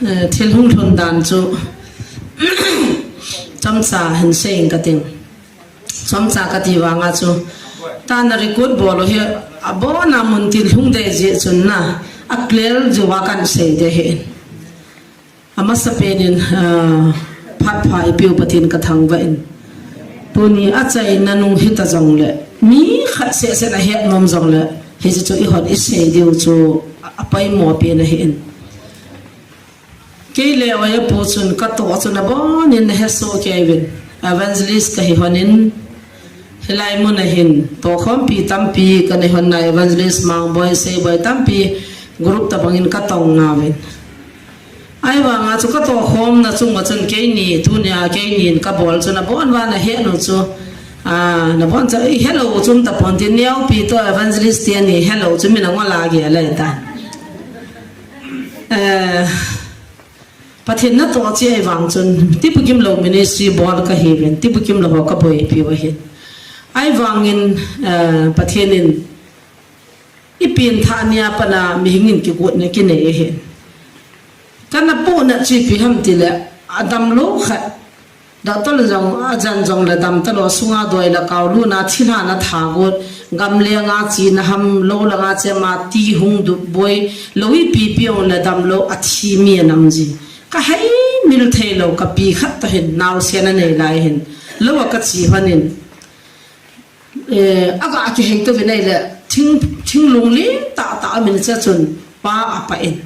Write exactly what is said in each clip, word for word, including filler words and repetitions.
Eh, thil hung lhun dan chu chomcha hin seiyin kating. Chomcha kati vanga chu, tana record bol u hi abona mun thil hung dei jeh chun na, a clear jeh uva kan sei ding ahi. Amasapen in, ah, phat pha eipeu Pathen kathangvah in. Tuni achaina nung hita jongle, mi khat seh seh in ahet nom jongle, hiche chu eihon isei diu chu a, apoimo pen ahin. Kei le Oya pu chun katoh chun abonin nahesoh kei uvin. Evangelist kahi lhonin, hilai mun a hin tohkhompi tampi kanei lhon na, Evangelist Mangboi, Seiboi tampi group tobangin katong nauvin. Ahivanga chu katohkhomna chunga chun keini, tunia keinin kabol chun abon uva nahet u chu, ah, nabon chu, "Hello," chu um tapon tin, neopi toh Evangelist te ni hello chu min angol a gel ahitan. Eh, Pathen natoh cheh ahivang chun, Tibukim lou ministry bol kahiuvin, Tibukim lou ho kaboipiu ahin. Ahivangin, eh, Pathen in ipenthah nia pat a mihing in kigotna kinei ahin. Kana pohnat chu ipi ham tile, adamlou khat, doctor in jong, ajan jongle damtalou, sunga doi le kao luna, thilha na tha got, gamlenga chena ham, lou langa chema ti hung dup boi, lou ipi ipi jongle damlou, athi mi anam ji. Kaheimil theilou, kapi khat toh hin, naosen anei lai hin, lou a kache lhonin. Eh, aga kihei touvin ahile, thing, thinglung lentah tah amin che chun, pa apah in.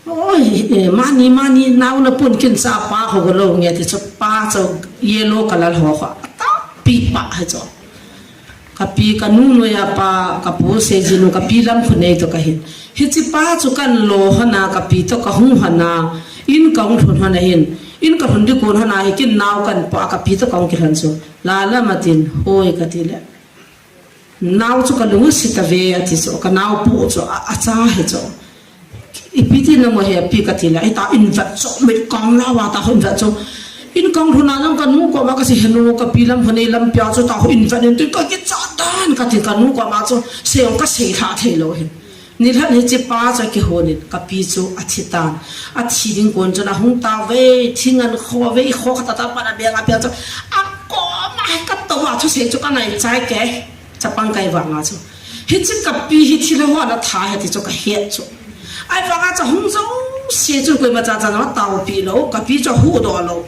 Oi, eh, mani, mani, nao napun kin cha pa ho golou nge ti chu pa chu yellow color ho ho. Atahpi pa hi chu. Kapi kanu noiya pa, kapu Seijinu, kapi Lamkhunei toh kahin. Hiche pa chu kan lo lhona, kapi toh kahung lhona, in kahung lhun lhona hin. In kalhun ding kon lhona hi kin nao kan pa, kapi toh kahung kilhon chu. Lala matin, hoi kati le. Nao chu kalung asi tave ati chu, kanao pu chu, a, acha hi chu. Ipi ti namo hepi kati le, ita in vet chu, mit kang la va ta hon vet chu. In kang lhuna jong kanu koma kasei henu kapi Lamkhunei lampi a chu ta hon vet in tu kakicha dan kati kanu koma chu, sei jong kasei lha theilou hin. Nilhah hiche pa chu akihon in, kapi chu athi tan. Athi ding kon chun ahung tauve, thingan kho ve, kho khat a ta pan a beng a pia chu. Akoma hi katou a thusei chu kangai chai kei. Chapang kai vanga chu. Hiche kapi hi thilha ho ana tha ahi ti chu kahet chu. Ahivanga chu hung jouse chun koima cha cha jong ataopi lou, kapi chu ahuhdoh lou.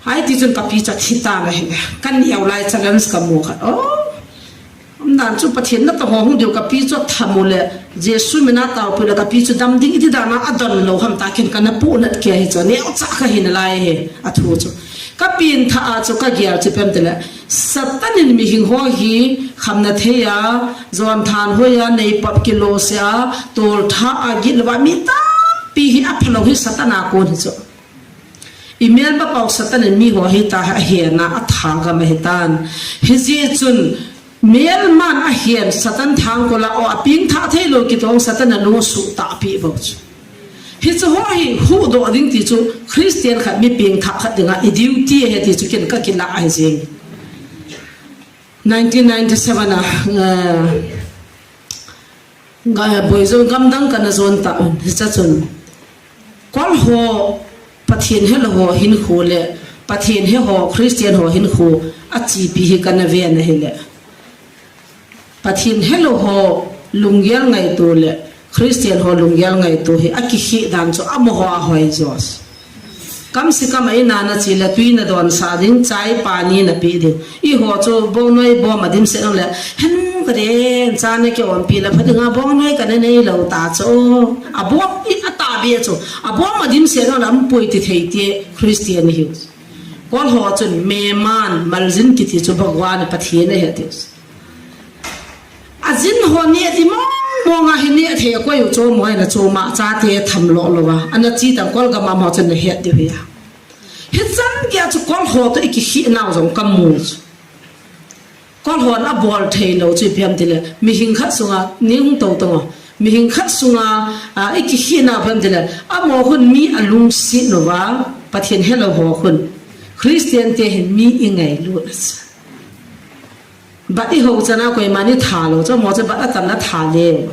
Hiti chun kapi chu athi tan ahi. Kaneo lai challenge kamu khat. Oh. Umdan chu Pathen natoh ho hung diu kapi chu atha mu le, Jesu mina taopi le kapi chu dam ding iti dan a adon lou ham ta kin kana pohnat kei hi chu. Neocha kahi nalai hi, athu chu. Kapenthah a chu kagel chu ipi ham tile, Satan in mihing ho hi khamna thei a, jon thanhoi a, neipop kilose a, toltha a, gitlou a, mi tampi hi aphalou hi Satan a kon hi chu. Imelmapau Satan in mi ho hi ta ahen a, atha gam ahi tan. Hijeh chun, melman ahen Satan thangkol a, o apengthah theilou kiti jong Satan alung asuh tahpi bou chu. Hichu ho hi huhdoh ding ti chu Christian khat mi pengthah khat dinga i duty ahi ti chu ken kakilah ahi jeng. Nineteen ninety-seven a, eh, ga-, boijo gamdang kana jon ta un, hiche chun. Kol ho, Pathen helou ho hinkho le, Pathen he ho, Christian ho hinkho, achepi hi kana ven ahile. Pathen helou ho lunggel ngaito le, Christian ho lunggel ngaito hi, akikheh dan chu amaho ahoi jo. Kam se kam a ina nache le tui nadonsah ding, chai pani napeh ding. Eiho chu bongnoi bom a dimset jongle, henu kade, cha naki ompi le pha dinga bongnoi kana neilou ta chu. Abom i atahbeh chu. Abom a dimset jongle aum poi ti thei ti Christian ihiu. Kol ho chun meman, maljin kiti chu Bhagwan Pathen ahi tiu. Ajin ho neh di mong mong a hi neh thei a koi u chu mo ina chu ma chate tham lo lo a. Ana chi tang kol gam a mo chun nahet diu hi a. Hichan gei a chu kol ho toh i kikheh nau jong kamu chu. Kol hon abol thei lou chu ipi ham tile. Mihing khat sunga, ni hung tou tou a. Mihing khat sunga, a, i kikheh nau ipi ham tile. Amaho khun mi alungset uva, Pathen helou ho khun. Christian te hin mi i ngailut a chu. Bat i ho chana koiman i tha lou, chu mo chu bat a tan la tha le.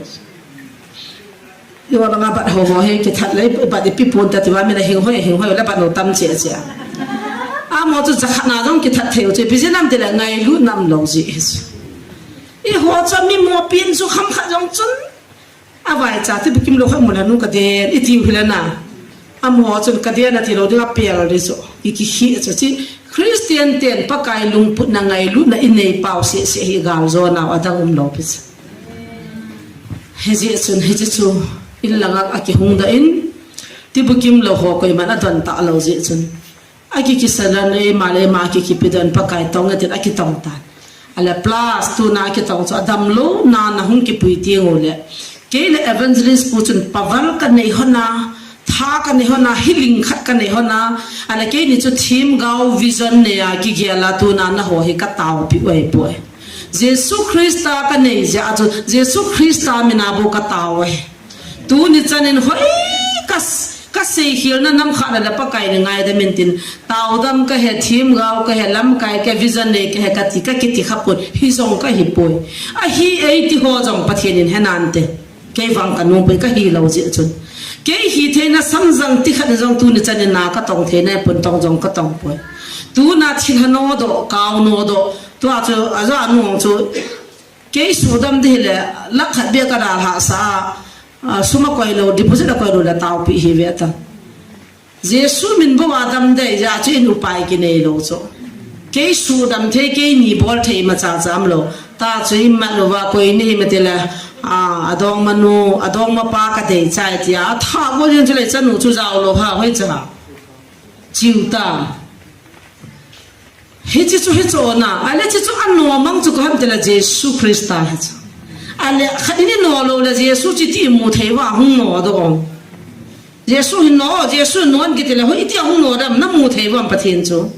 Iwa langa bat ho ho he kithat lei bat ipi pon ta tiwa mina hing hoi hing hoi la bat no tam che che. Amaho chu jakhat na jong kithat thei u che. Ipi jeh ham tile ngailut nam lou jeh hichu. Eiho chu mi mo pin chu kham khat jong chun. Avaicha ti bukim lou khat mu la nu ka den iti u hile na. Amaho chun ka den ati lou ding a pel di chu. I kihi chu chi Christian ten Pakai lungputna ngailutna i nei pau seh seh hi gal jo nau adang um lou pi chu. Hijeh chun, hiche chu, in langa akihung doh in, tibukim lou ho koiman adon talou jeh chun. Aki kisalan e, ma le ma ki kipe doh in Pakai tong e tin aki tong tan. Ale plus tuna aki tong chu adam lou na na hung kipui teng u le. Kei le evangelist pu chun power ka nei hon a, tha ka nei hon a, healing khat ka nei hon a, ale keini chu themgao vision nei a kigel a tuna na ho hi ka taopi u ahi poi. Jesu Christa ka nei jeh a chu, Jesu Christa min a bou ka tao u ahi. Tuni chan in hoi ka, ka seikhel na nam khat na le Pakai nei ngaidam in tin, taodam ka he, themgao ka he, lamkai ka he, vision nei ka he ka ti, ka kiti kha pon, hijong ka hi poi. Ahi ei ti ho jong Pathen in he nante. Kei vang ka nung poi ka hi lou jeh chun. Kei hi theina samjang ti khat in jong tuni chan in na ka tong theina pon tong jong ka tong poi. Tuna thil ha no doh, kau no doh. Tua chu, ajo anu chu, kei sudam di le, lakh khat beh ka dalha sa a, a, sum a koi lou, deposit a koi lou le taopi hi ve ta. Jesu min bou a dam dei jeh a chu in upai kinei lou chu. Kei sudam thei, keini bol thei ma cha cha um lou. Ta chu imat lou va koi ni hi ma ti le, a, adongma nu, adongma pa ka dei chai tia. Atha bol in chu le chanu chu jao lou ha, hoi cha. Chiu ta. Hiche chu hiche ona. Ale hiche chu ano mang chu koi ham tile Jesu Christa hiche. Ale khat in i no lou le Jesu chu iti mu thei va hung no doh. Jesu hin no, Jesu non kiti le hoi iti hung no dam na mu thei va Pathen chu.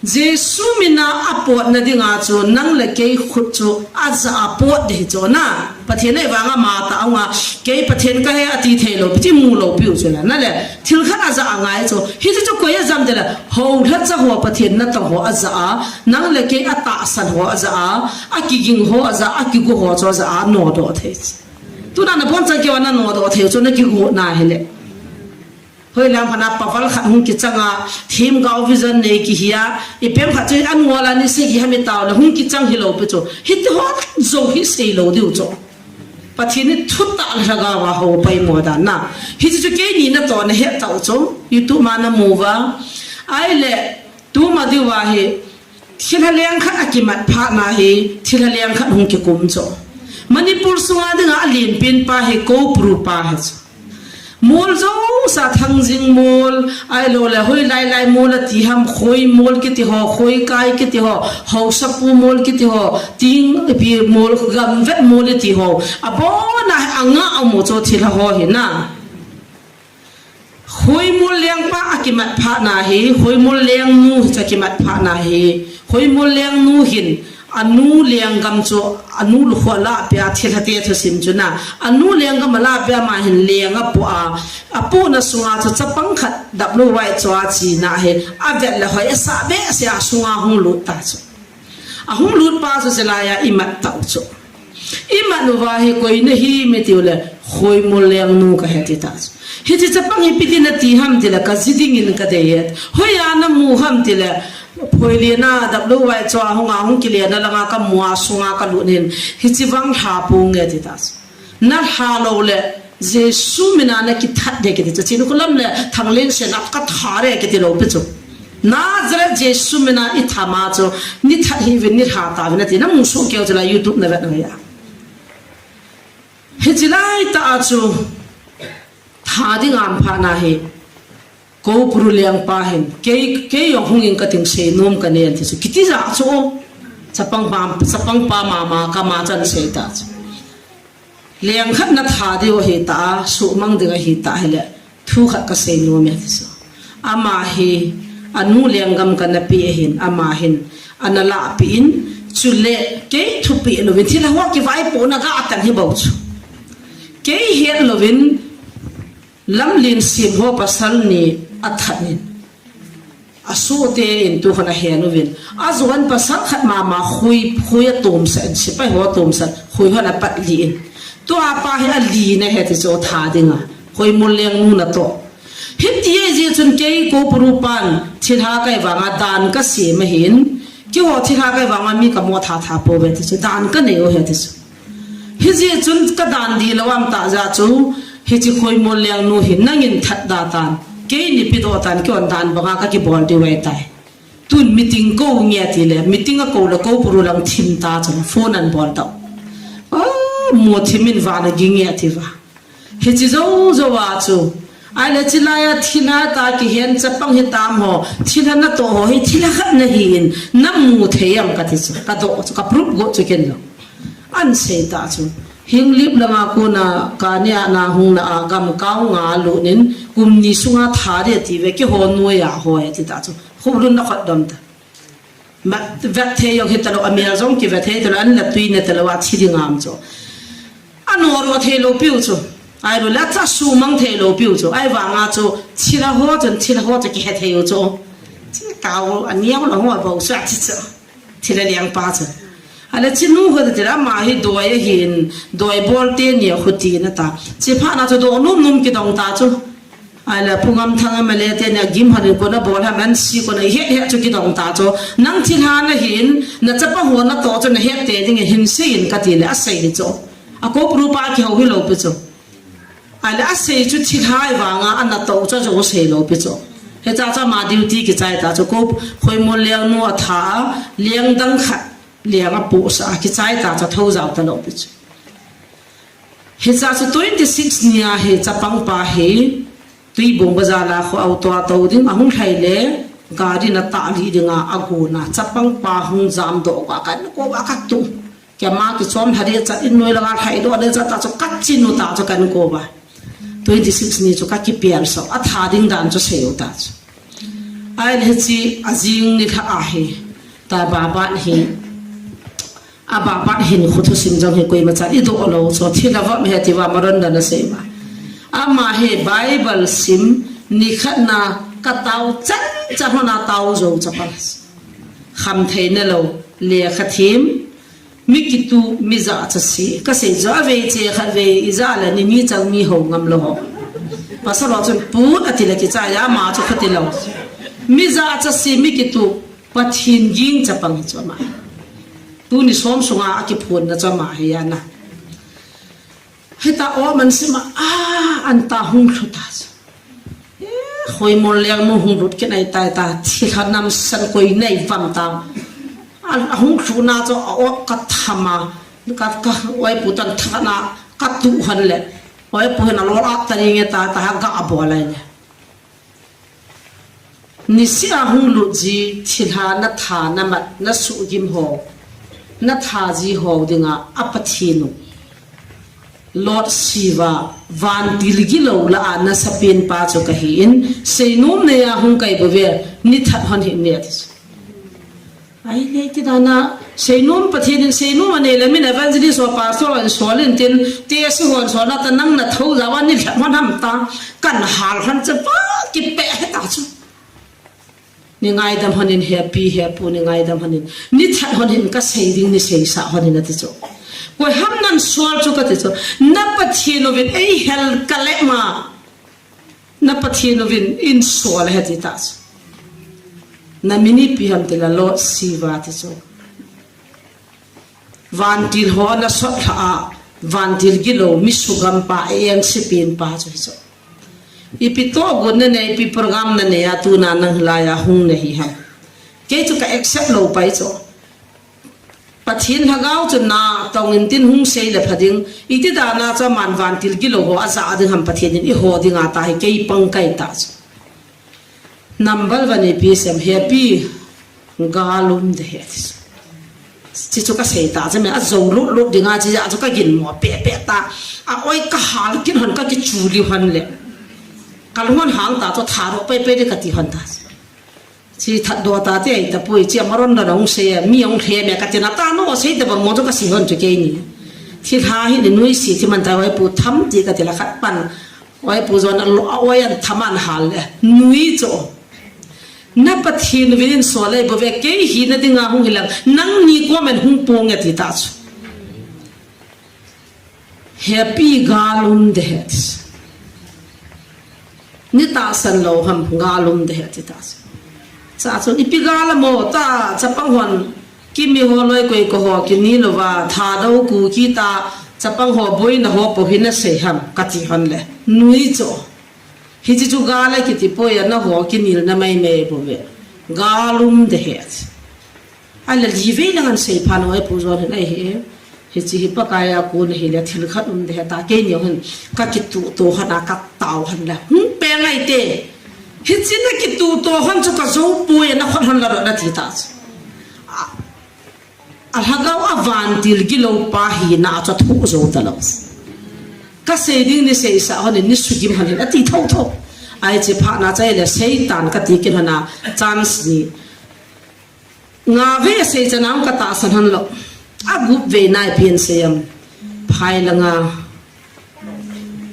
Jesu min a apotna dinga chu nang le kei khut chu aja a pot ding chu na. Pathen ei vang a ma ta a hung a, kei Pathen ka he ati thei lou, pi ti mu lou pi u chu la. Na le, thil khat aja a ngai chu. Hiche chu koi aja ham tile, houlhacha ho Pathen natong ho aja a, nang le kei atahsan ho aja a, akiging ho aja, akigo ho chu aja a, no doh thei. Tuna na bon chan kei va na no doh thei chu na kigo na hile. Hoilam khat na power khat hung kichang a, themgao vision nei kihi a, ipi ham khat chu an ngol a ni se ki ham i tao le hung kichang hilou pi chu. Hiti ho jong hi sei lou diu chu. Pathen in thutah le lhagao a ho poimo dan na. Hiche chu keini natoh na het tau chu. YouTube ma na mu va. Ahile, tuma diu va hi, thilha leng khat akimat phat na hi, thilha leng khat hung kikum chu. Manipur sunga dinga alen pen pa hi, Koupru pa hi chu. Mol jouse a Thangjing mol, ahilou le, hoi lai lai mol ati ham, Khoi mol kiti ho, Khoikai kiti ho, Haosapu mol kiti ho, Ting ipi mol, Gamvet mol iti ho. Abon a, anga amu chu thilha ho hi na. Khoimol lengpa akimat phat na hi, Khoimol lengnu hi chu akimat phat na hi, Khoimol lengnu hin, anu lenggam chu, anu lukhuh a lahpeh a thilha te thusim chu na, anu lenggam a lahpeh a ma hin leng apoh a, apohna sunga chu chapang khat daplou vai chu a china hi, avet le hoi asah behseh a sunga hung lut ta chu. Ahung lut pa chu chulai a imat tau chu. Imat uva hi koi nahi mi tiu le, Khoimol lengnu kahi ti ta chu. Hiche chapang hi ipi ti nati ham ti le, kaji dingin kadei e. Hoiya namu ham ti le, Phoilian a daplou vai chu a hung a hung kile na langa kamu a sunga kalut in. Hiche vang lha ponge ti ta chu. Na lha lou le, Jesu min a na kithat de kiti chu. Chinu kulam le, Thanglen se na katha re kiti lou pi chu. Nazareth Jesu min a i tha ma chu, ni that hih uvin ni lha tauvin ati, na mu soh keu chu la YouTube na vet na ya. Hiche lai tah a chu, tha ding aum phat na hi, Koupru lengpa hin, kei, kei jong hung in kating seinom kanei ti chu, kiti ja chu, chapang pa, chapang pa mama kama chan sei ta chu. Leng khat na that diu ahi ta, suhmang ding ahi ta hile, thu khat kasei nom e ti chu. Ama hi, anu lenggam kana pe ahin, ama hin, ana lahpeh in, chule, kei thupeh louvin, thilha ho kivaipohna ga atan hi bou chu. Kei het louvin, lamlen sem ho pasal ni athat in. Asohte in tu khan ahen uvin. Ajon pasal khat mama khoi, khoi atomsah in, sepai ho atomsah, khoi hon apat lih in. Tua pa hi ali na he ti chu tha dinga. Khoimol leng nu na to. Hiti e ji chun kei ko puru pan thilha kai vanga dan ka se ma hin. Ki ho thilha kai vanga mi ka mo tha tha po ve ti chu dan ka nei o he ti chu. Hi ji chun ka dan di lo am ta ja chu. Hi chi khoimol leng nu hi nangin that da tan. Kei ni pi do tan ki on dan banga ka ki bol di wai tai. Tun meeting ko nge ti le, meeting a ko le ko puru lang thim ta chun phone an bol ta. Ah, mo thim in va na gi nge ti va. Hi chi zo zo a chu. Ai le chi lai a thilha ta ki hen chapang hi tam ho. Thilha na to ho hi thilha khat na hi in. Na mu thei am ka ti chu. Ka do chu ka proof go chu ken lo. An sei ta chu. Hing lip langa kona ka nia na hung na a gam kau nga lu nin kum ni sunga tha de ti ve ki ho nuai a ho e ti ta chu. Khup lun na khat dom ta. Ma, vet thei jong hi talo, a mial jong ki vet thei talo, an la tui ne talo, a thi ding am chu. A no ro thei lo piu chu. Ai ro la cha su mang thei lo piu chu. Ai vanga chu, thilha ho chun, thilha ho chu ki he thei u chu. Chi kau, a niau la ho a bau sa chi chu. Thilha liang pa chu. A le chi nu ho ti la ma hi doi a hin, doi bol te ni a khu ti na ta. Chi pha na chu do num num ki dong ta chu. Ai le Pu Ngam Thang a male te nia gim hanin kona bol ha man si kona het het chu ki dong ta chu. Nang thilha na hin, na chapa ho na to chu na het te ding hin sei in ka ti le a sei ni chu. A ko pru pa ki ho hi lo pi chu. Ai le a sei chu thilha i vanga a na to chu jo sei lo pi chu. He cha cha ma duty ki chai ta chu ko khoimol leng nu a tha a leng dang khat leng a pu sa ki chai ta chu tho jao ta lo pi chu. Hicha chu twenty six nia hi chapang pa hi Tuibong bazar la khu auto a to ding a hung lhai le gari na ta li dinga a gu na chapang pa hung jam do ka kan ko wa ka tu. Kema ki chom lha de chat in noi langa lhai do de chat ta chu ka chinu ta chu kan ko wa. Twenty six ni chu ka ki pial so a tha ding dan chu sei u ta chu. Ai le chi a jing ni lha a hi ta ba ba hi. A ba ba hin khu thusim jong hi koima chan i do lo so thil a va me ti va maron da na sei ma. Ama hi Bible sim ni khat na ka tau chan cha hona tau jo cha pa. Kham thei na lo le kha thim mi kitu mi ja cha si ka sei jo a ve che khat ve i ja la ni mi chang mi ho ngam lo ho. Pasal lo chun put a ti la ki cha ya ma chu kha ti lo. Mi ja cha si mi kitu Pathen ging chapang hi chu ama. Tuni som sunga a kiphonna chu ama hi ana. Hita o man sima a an ta hung thlu ta chu. Eh, khoimol leng nu hung lut kin ai tai ta thilha nam san koi nei vam ta. A, a hung thlu na chu a o ka thama ka ka oi pu tan tha na ka tu han le. Oi pu han a lo a ta ni nge ta ta ha ga a bo lai le. Nisi a hung lut ji thilha na tha na mat na suhgim ho na tha ji ho dinga a Pathen u Lord Shiva vantil gilo la a na sapen pa chu ka hi in seinom nei a hung kai bo ve ni that hon hi ne ti chu. Ai le ti dana seinom Pathen in seinom a nei le min evangelist o pastor an sol in tin te si hon sol na ta nang na tho ja wa ni that hon ham ta kan hal hon che pa ki pe he ta chu. Ni ngaidam hanin happy happy ni ngaidam hanin. Ni that hanin ka sei ding ni sei sa hanin ati chu. Koi ham nan sual chu ka ti chu. Na Pathen uvin ei hel ka le ma. Na Pathen uvin in sual he ti ta chu. Na min ipi ham ti la Lord Shiva ti chu. Vantil ho na sot lha a, vantil gilo mi sugam pa e eng sipin pa chu hi chu. Ipi to gun na nei, ipi program na nei a tuna nang lai a hung na hi ham. Kei chu ka accept lo pai chu. Pathen lhagao chu na tong in tin hung sei le pha ding. Iti dana chu man vantil gilo ho a ja ding ham Pathen in i ho ding a ta hi kei pang kai ta chu. Number one ipi sem happy galum de he. Chi chu ka sei ta, chi me a zo lut lut dinga chi a chu ka gin mo pe pe ta. A oi ka hal kin hon ka ki chu li hon le. Ka lung hon hang ta chu tha ro pe pe de ka ti hon ta. Chi that do ta te ai ta pui chi a maron da nong sei mi ong he me ka ti na ta no sei ta bang mo chu ka si hon chu ke ni. Thi tha hi ni nui si thi man ta oi pu tham ti ka ti la khat pan. Oi pu zon a lo a oi an tham an hal le. Nui chu. Na Pathen uvin in sual ei bo ve kei hi na dinga hung hilang nang ni ko men hung pong e ti ta chu. Happy galum de het. Ni tahsan lou ham galum de het ta. Sa chu ipi galamo ta chapang hon kimi ho loi koi ko ho kini lova Thadou Kuki ta chapang ho boina ho po hina sei ham kati hon le. Nui cho. Hichi chu gala kiti poi ana ho kinilna mai mai bou ve. Galum de het. Ala li vei lang an sei pha noi pu zon hin ai he. Hichi hi Pakai a kon hi le thil khat um de het a kei ni hin ka kituto hon a ka tao hon le. Hung pe ngai te. Hichi na kituto hon chu ka zo poi na khon hon la na ti ta. A, a lhagao a vantil gilou pa hina chu thu zo ta lou. Ka sei ding ni sei sa hon ni sugim hon hin ati tho tho. Ai che pha na chai le Satan kati kin hon a chance ni. Nga vei a sei chana ka tahsan hon lou. A gup vei nai pian sei am. Phai langa.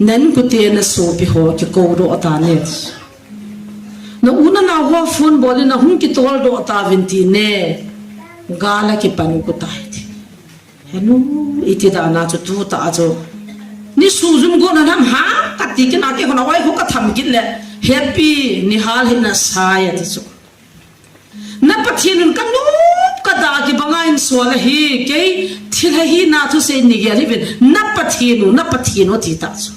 Nan kute na sopi ho kiko doh ta ne. Na u na nao ho phone bol in na hung kitol doh ta vin ti ne. Gala kipan ku tai ti. Henu iti da na chu tu ta chu. Ni su zum go na nam ha kati kin a ke hon a wai ho ka tham kit le. Happy ni hal hin na sai ati chu. Na Pathen un ka nop ka da kibanga in sual ahi, kei thil ahi na thu sei ni gel hi vin, na Pathen u, na Pathen u ti ta chu.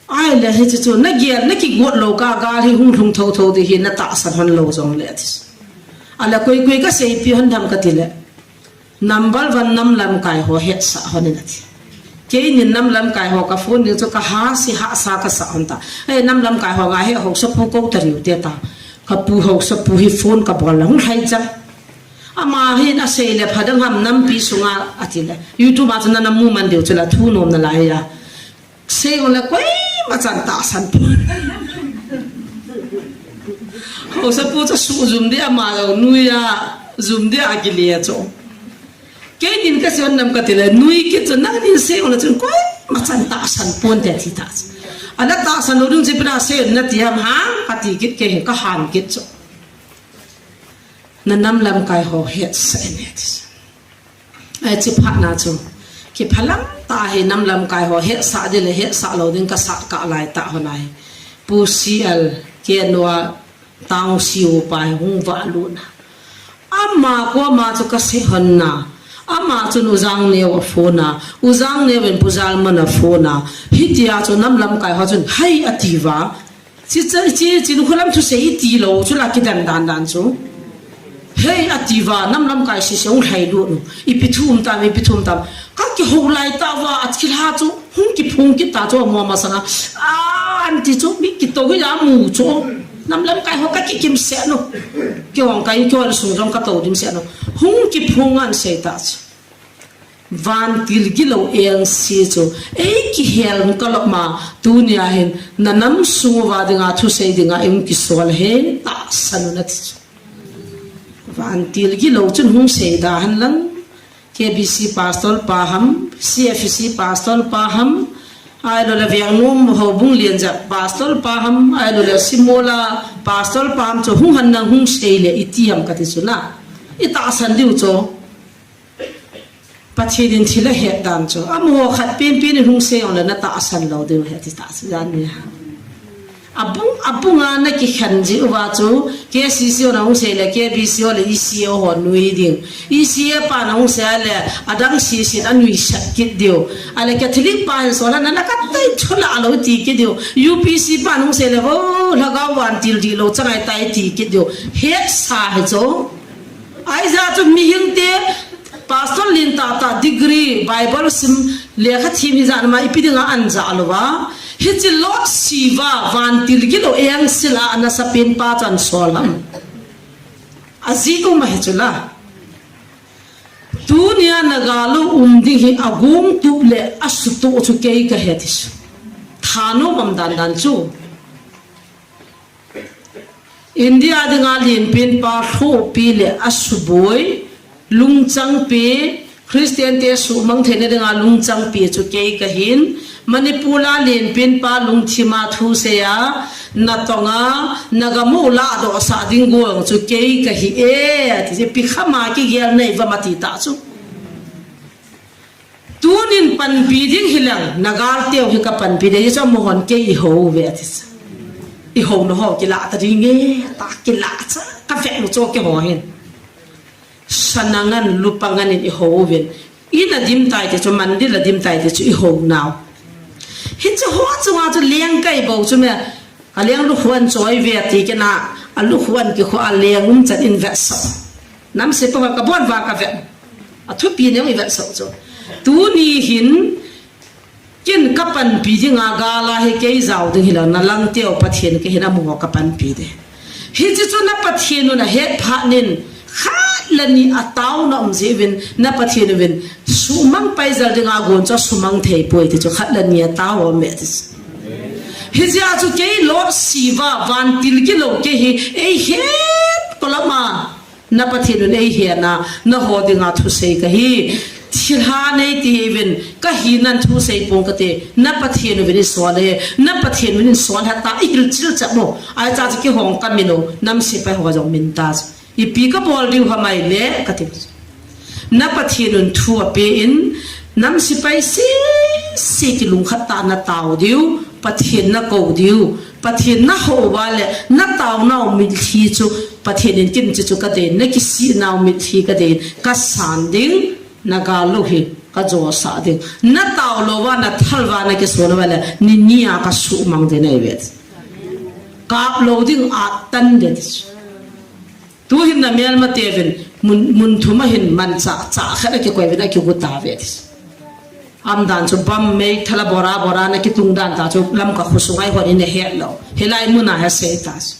Ai le hichi chu, na gel, na kigot lou ka gal hi hung lhung tho tho di hi, na tahsan hon lou jong le ati chu. Ala koi koi ka sei pi hon dam kati le. Number one nam lamkai ho hetsah hon in ati. Kei nin nam lamkai ho ka phone ning chu ka ha si ha sa ka sa hon ta. Ei nam lamkai ho nga he ho sa pu ko ta riu te ta. Ka pu ho sa pu hi phone ka bol la hung hai cha. Ama hin a sei le pha dang ham nampi sunga ati le. YouTube a chu na na mu man diu chu la thu nom na lai ya. Sei ong le koima chan tahsan pon. Hausa pu cha su zum di ama lo nuia zum di a kile cho. Kei din ka sion nam ka ti le nui kit cho nang din sei ong le chun koima chan tahsan pon te ti ta. Ana tahsan lo dun chi pina sei na ti ham ha ka ti kit ke ka ham kit cho. Na nam lamkai ho hetsah in ati. Ai chi phat na chu. Kiphalam ta hi nam lamkai ho hetsah di le hetsah lo ding ka sat ka lai ta ho nai. Pu C L ke noa tang siu pai hung va lu na. Ama ko ama chu ka se hon na. Ama chun u Jang Neo a phone a. U Jang Neo in Pu Jalman a phone a. Hitia chu nam lamkai ho chun hai ati va. Chi cha, chi, chi nu khulam thu sei ti lo, chu la kidan dan dan chu. Hei, ati va, nam lamkai si se ung hai lu nu. Ipi thum tam, ipi thum tam. Ka kihou lai ta va, a thil ha chu, hung kiphung kit ta chu, mo ma sanga. A, an ti chu, mi kito hi la mu chu. Nam lamkai ho ka kikim se nu. Kihong kai, kihong sung jong ka to dim se nu. Hung kiphung an sei ta chu. Vantil gilou eng si chu, ei kihel kalop ma, tunia hin, na nam sung uva dinga, thusei dinga, ei kisol he, tahsan un ati chu. Vantil gilou chun hung sei da han lang, K B C pastor pa ham, C F C pastor pa ham, ai lo le Vengnom Houbung Lianjak pastor pa ham, ai lo le Simola pastor pa ham chu hung han nang hung sei le iti ham kati chu na. I tahsan diu chu. Pathen in thil ahet dan chu. Amaho khat penpen in hung sei ong le na tahsan lou diu ahi ti ta chu jan ni ha. Abung, abunga na kikhen ji uva chu K C C ho na hung sei le K B C ho le E C A ho nui ding. E C A pa na hung sei le adang C C a nui sat kit diu. Ale Catholic pa hin sol na na ka tai thula lo ti kit diu. U P C pa na hung sei le vo lhagao vantil di lo changai tai ti kit diu. Hetsa he chu. Ai ja chu mihing te Pastor lin tata degree, Bible sim, lekha thim hi jan ma ipi dinga an ja lou va. Hichi lot siva, vantil gilou eng sila ana sapin pa chan solam. Aji um ahi chu la. Tunia na galo um ding hi agong tup le asuto chu kei ka he ti chu. Thanom um dan dan chu. India dinga lenpen pa lhopi le asuboi, lungchangpi, Christian te sumang theina dinga lungchangpi chu kei kahin, Manipur a lenpen pa lungthima thusei a, natonga, nagamu ladoh sah ding gong chu kei kahi e, ti chu ipi khama kigel nei va mati ta chu. Tunin panpi ding hileng, nagal teu hi ka panpi ding, hichu amahon kei i hou ve ati. I hou na ho, kila ta ding e, ta kila cha, ka ve nu chu kei ho hin. Sana ngan, lupa ngan in i hou vin. I na dim tai te chu, mandir la dim tai te chu, i hou nau. Hichu ho chu nga chu leng kai bou chu me, a leng lukhuan choi ve ati kei na, a lukhuan kikhu a leng um chan in ve sa. Nam se pa ka bon va ka ve. A thupi neu i ve sa chu. Tuni hin, Kin ka panpi dinga gala hi kei jao ding hilou, na lang teu Pathen kei hin amaho ka panpi ding. Hichi chu na Pathen un ahet phat nin, khat le ni a tao na um jeh uvin, na Pathen uvin, sumang pai jal dinga gon chu sumang thei poi ti chu khat le ni a tao um e ti chu. Hijeh a chu kei Lot siva, vantil kilou kei hi, ei het kolama. Na Pathen un ei hena, na ho dinga thusei ka hi. Thilha nei ti hi vin, ka hi nan thusei pong ka ti. Na Pathen uvin i sol e, na Pathen uvin i sol ha ta, i hil chil chap mo. Ai cha chu kihong ka min u, nam sepai ho jong min ta chu. Ipi ka bol diu ha mai le, ka ti. Na Pathen un thu a pe in, nam sepai si, si kilungkhat ta na tao diu, Pathen na ko diu, Pathen na ho uva le, na tao nau mitlhi chu, Pathen in kimchi chu ka dei, na kisi nau mitlhi ka dei, ka san ding, na gal lou hi, ka jo sa ding. Na tao lou va, na thal va, na kiso lou va le, ni ni a ka sumang ding nei ve. Kap lou ding a tan ding. Tu hin na melma te vin, mun, mun thum a hin man cha, cha khat a kikoi vin a kigu ta ve. Am dan chu bam mei thala bora bora na kitung dan ta chu Lamka kho sunga i hon in na het lou. Hilai mun a ha sei ta chu.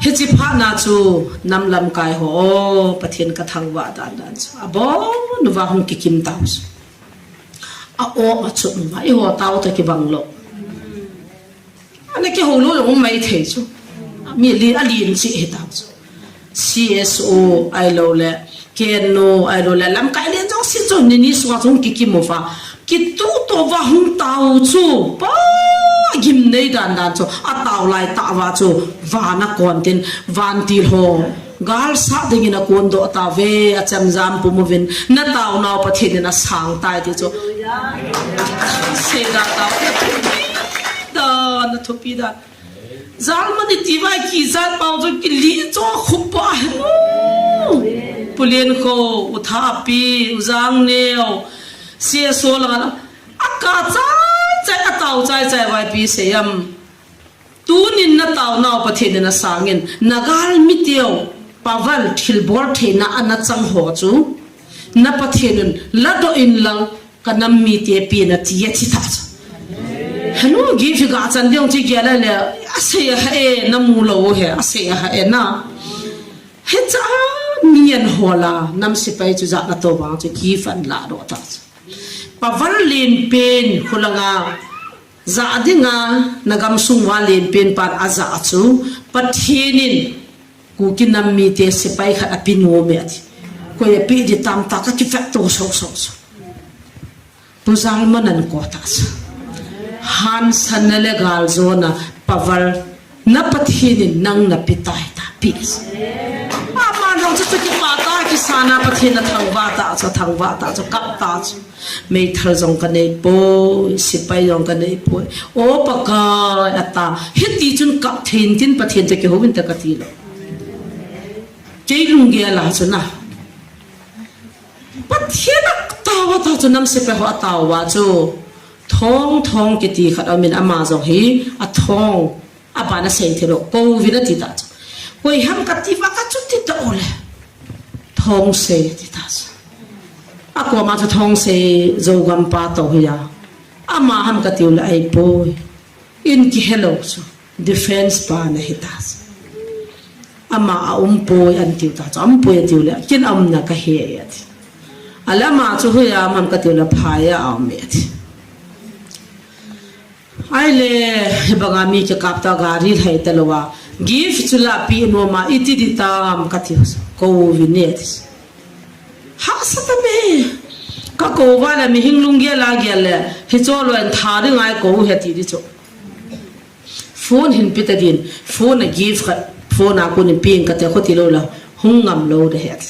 Hichi phat na chu nam lamkai ho, o, Pathen ka thangvah dan dan chu. A bon uva hung kikim ta chu. A o a chu uva, i ho tao ta kibang lou. Ana kihou lou jong um mai thei chu. Mi li, a lin chi hi ta chu. C S O ahilou le, K N O ahilou le, lamkai lien jong si chu, ni ni sunga chu hung kikim uva. Kituh to va hung tao chu. Pa gim nei dan dan chu. A tao lai ta va chu. Van a kon tin, vantil ho. Gal sa dingin a kon doh ta ve, a chemjam pum uvin. Na tao nau Pathen in a sang tai ti chu. Sei da tao. Da na thupi da. Jalman i ti vai kijat pau chu kili chu khup pa he. Pu Lien Kho, U Thapi, U Jang Neo, C S O langa la. A ka chai chai, a tao chai chai vai pi sei am. Tunin na tao nau Pathen in a sangin, na gal mi teu, paval thilbol theina a na chang ho chu, na Pathen in la doh in lang, ka nam mite pen a ti a thi ta chu. Henu gift ga chan ding chi kia la le, a sei a ha e, na mu lou he, a sei a ha e na. He cha mi an ho la, nam sepai chu ja na to bang chu gift an la doh ta chu. Paval len pen, khulanga, ja dinga, na gam sung va len pen pan a ja chu, Pathen in, Kuki nam mite sepai khat a pi nom e ati. Koi a pi di tam ta ka kivet to so so so. Pu Jalman an ko ta sa. Hansan na le gal jo na paval na Pathen in nang na pi tai ta pi sa. Aman jong chu chu kipa ta kisa na Pathen na thangvah ta chu thangvah ta chu kap ta chu. Meithal jong ka nei poi, sepai jong ka nei poi. O Pakai, a ta. Hiti chun kap thei in tin Pathen te kihou in ta ka ti lou. Kei lunggel a chu na. Pathen a tao a ta chu nam sepai ho a tao a chu. Thong, thong kiti khat a um in ama jong hi, a thong. A ban a sei thei lou, kou vin a ti ta chu. Koi ham ka ti va ka chu ti ta o le. Thong sei ti ta chu. A koma chu thong sei Zogam pa to hi a. Ama ham ka tiu le ai poi. In ki hello chu. Defense pa na hi ta chu. Ama a um poi an tiu ta chu. Um poi a tiu le. Kin um na ka he a ti. A le ama chu hui a ham ka tiu le phai a um e ti. Ai le, hibanga mi kikap ta gari lhai ta lou a. Gift chu la pi nom a, iti di tam ka ti. Kou vin e ti. Hahsa ta me. Ka kou va le mihing lunggel a gel le. Hicho lou in tha ding ai kou he ti di chu. Phone hin pi ta din. Phone a gift khat. Phone a kon in pi in ka te kho ti lou la. Hung ngam lou de he ti.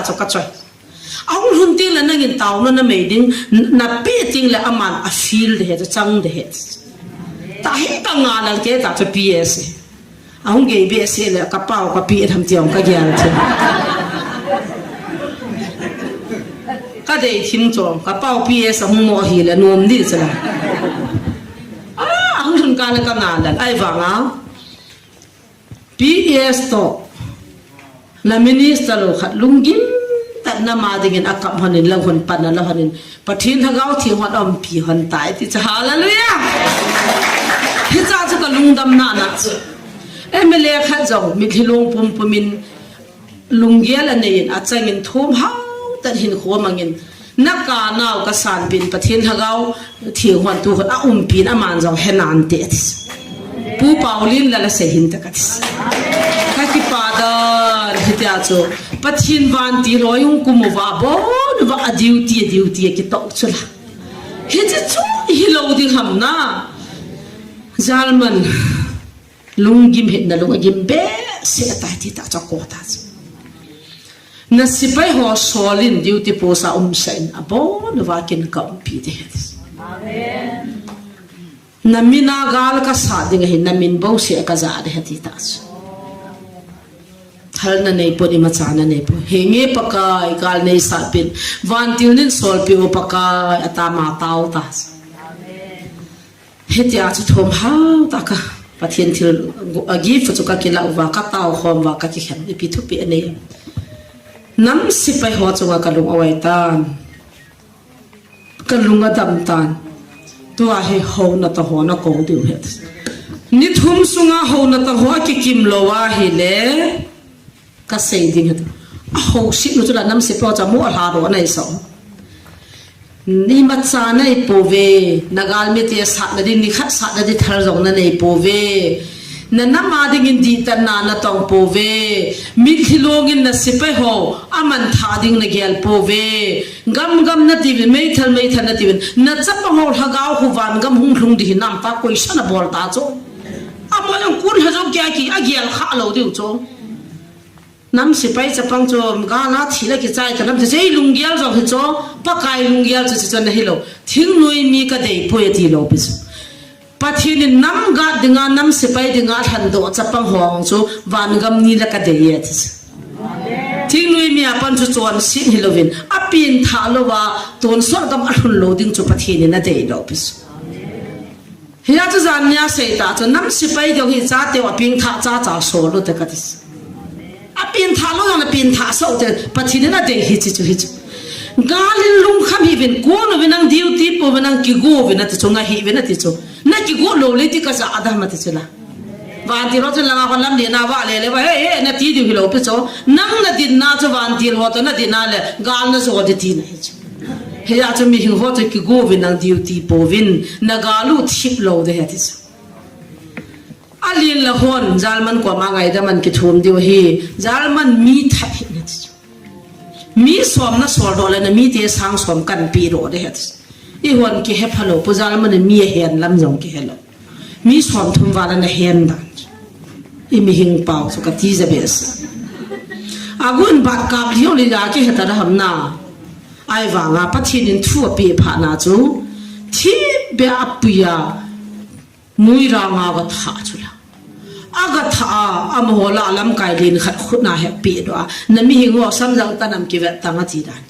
ta chu ka choi. Ahung lhun teng le nangin taona na mei ding, na pe teng le aman a feel de he, chang de he. Ta hi ka nga lal ke ta chu P S. Ahung gei be se le ka pau ka P S ham tiang ka gel chu. Ka dei thim chu, ka pau P S ahung mo hi le nom di chu la. Ah, ahung lhun ka le ka nga lal, ai vang a. P S to, na minister lo khat lunggim tah na ma dingin a kap honin, lang hon pan na la honin, Pathen Lhagao theng hon umpi hon tai ti chu, hallelujah. Hicha chu ka lungdam na na chu. M L A khat jong, mitlhi long pum pumin, lunggel a neiyin, a changin thum hau tah hin khom angin, na ka nau ka san pin Pathen Lhagao theng hon tu hon a umpin aman jong he nan te ati. Pu Paulin la la sei hin ta ka tis. Ka kipa dan hitia chu. Pathen vantil ho hung kum uva bon uva a duty, a duty a kitok chu la. Hichi chu hi lo ding ham na. Jalman lunggim hetna lung a gim be se ta ti ta cha ko ta chu. Na sepai ho solin duty post a um sa in a bon uva kin ka umpi de. Na min a gal ka sa ding ahi, na min bo se ka ja de ti ta chu. Thal na nei po ni ma cha na nei po. He nge Pakai gal nei sa pin. Vantil nin solpi u Pakai a ta ma tau ta chu. Hitia chu thum hau ta ka. Pathen thil a gift chu ka kila uva, ka tau khom uva, ka kikhen ipi thupi anei. Nam sepai ho chunga ka lung awai tan. Ka lung a dam tan. Tua hi ho na ta ho na ko diu het. Ni thum sunga ho na ta ho a kikim lo a hi le. Ka sei ding het. A ho si nu chu la nam sepai ho cha mo a hla ro anei so. Ni ma cha nei po ve, na gal mi te sat na di, ni khat sat na di thal jong na nei po ve. Na nam a dingin di tan na na tong po ve. Mitlhi longin na sepai ho, aman tha ding na gel po ve. Gam gam na ti vin, meithal meithal na ti vin. Na chapa ho Lhagao khu van gam hung lhung di hi nam ta koi sa na bol ta chu. A mo yang kun ha jong kya ki, a gel kha lo diu chu. Nam sepai chapang chu, gal a thi le kichai ta nam chu, sei lunggel jong hi chu, Pakai lunggel chu, chu, chu na hi lo. Thingnoi mi ka dei poi ti lo pi chu. Pathen in nam gat dinga, nam sepai dinga lhan doh chapang ho chu, van gam ni le ka dei e ti chu. Thingnoi mi a pan chu chon sin hi lovin, a pin tha lo va, ton sot gam a lhun lo ding chu Pathen in a dei lo pi chu. Hia chu jan nia sei ta chu nam sepai dong hi cha teu a pin tha cha cha so lo te ka ti. A pin tha lo na pin tha so te Pathen na dei hi chi chu hi chu. Galin lungkham hi vin ko no vin ang duty po vin ang kigo vin ati chu nga hi vin ati chu. Na kigo lo le ti ka ja adam ati chu la. Vantil ho chu langa hon lam le na va le le va he he na ti diu hi lo pi chu. Nang na din na chu vantil ho to na din na le gal na so di ti na hi chu. Hijeh chun mihing ho chu kigo uvin nang duty po uvin, na gal u thip lou ding ahi ti chu. Alen le hon, jalman koma ngaidam a kithum diu ahi, jalman mi that hih in ati chu. Mi som na sol doh le na mite sang som kan pe doh ding ahi ati chu. Eihon kihe phalou poi, jalman in mi ahen lam jong kihe lou. Mi som thum val ana hen dan. I mihing pau chu kati jabeh seh. Agun bat kap liu le ja kihe ta da ham na. Ahivanga Pathen in thu apeh phat na chu, thipbeh a apui a, muirang a aga thah chu la. Aga thah a, amaho lah a lamkai len khat khut na he peh doh a, na mihing ho samjang tan am kivet tan ati dan.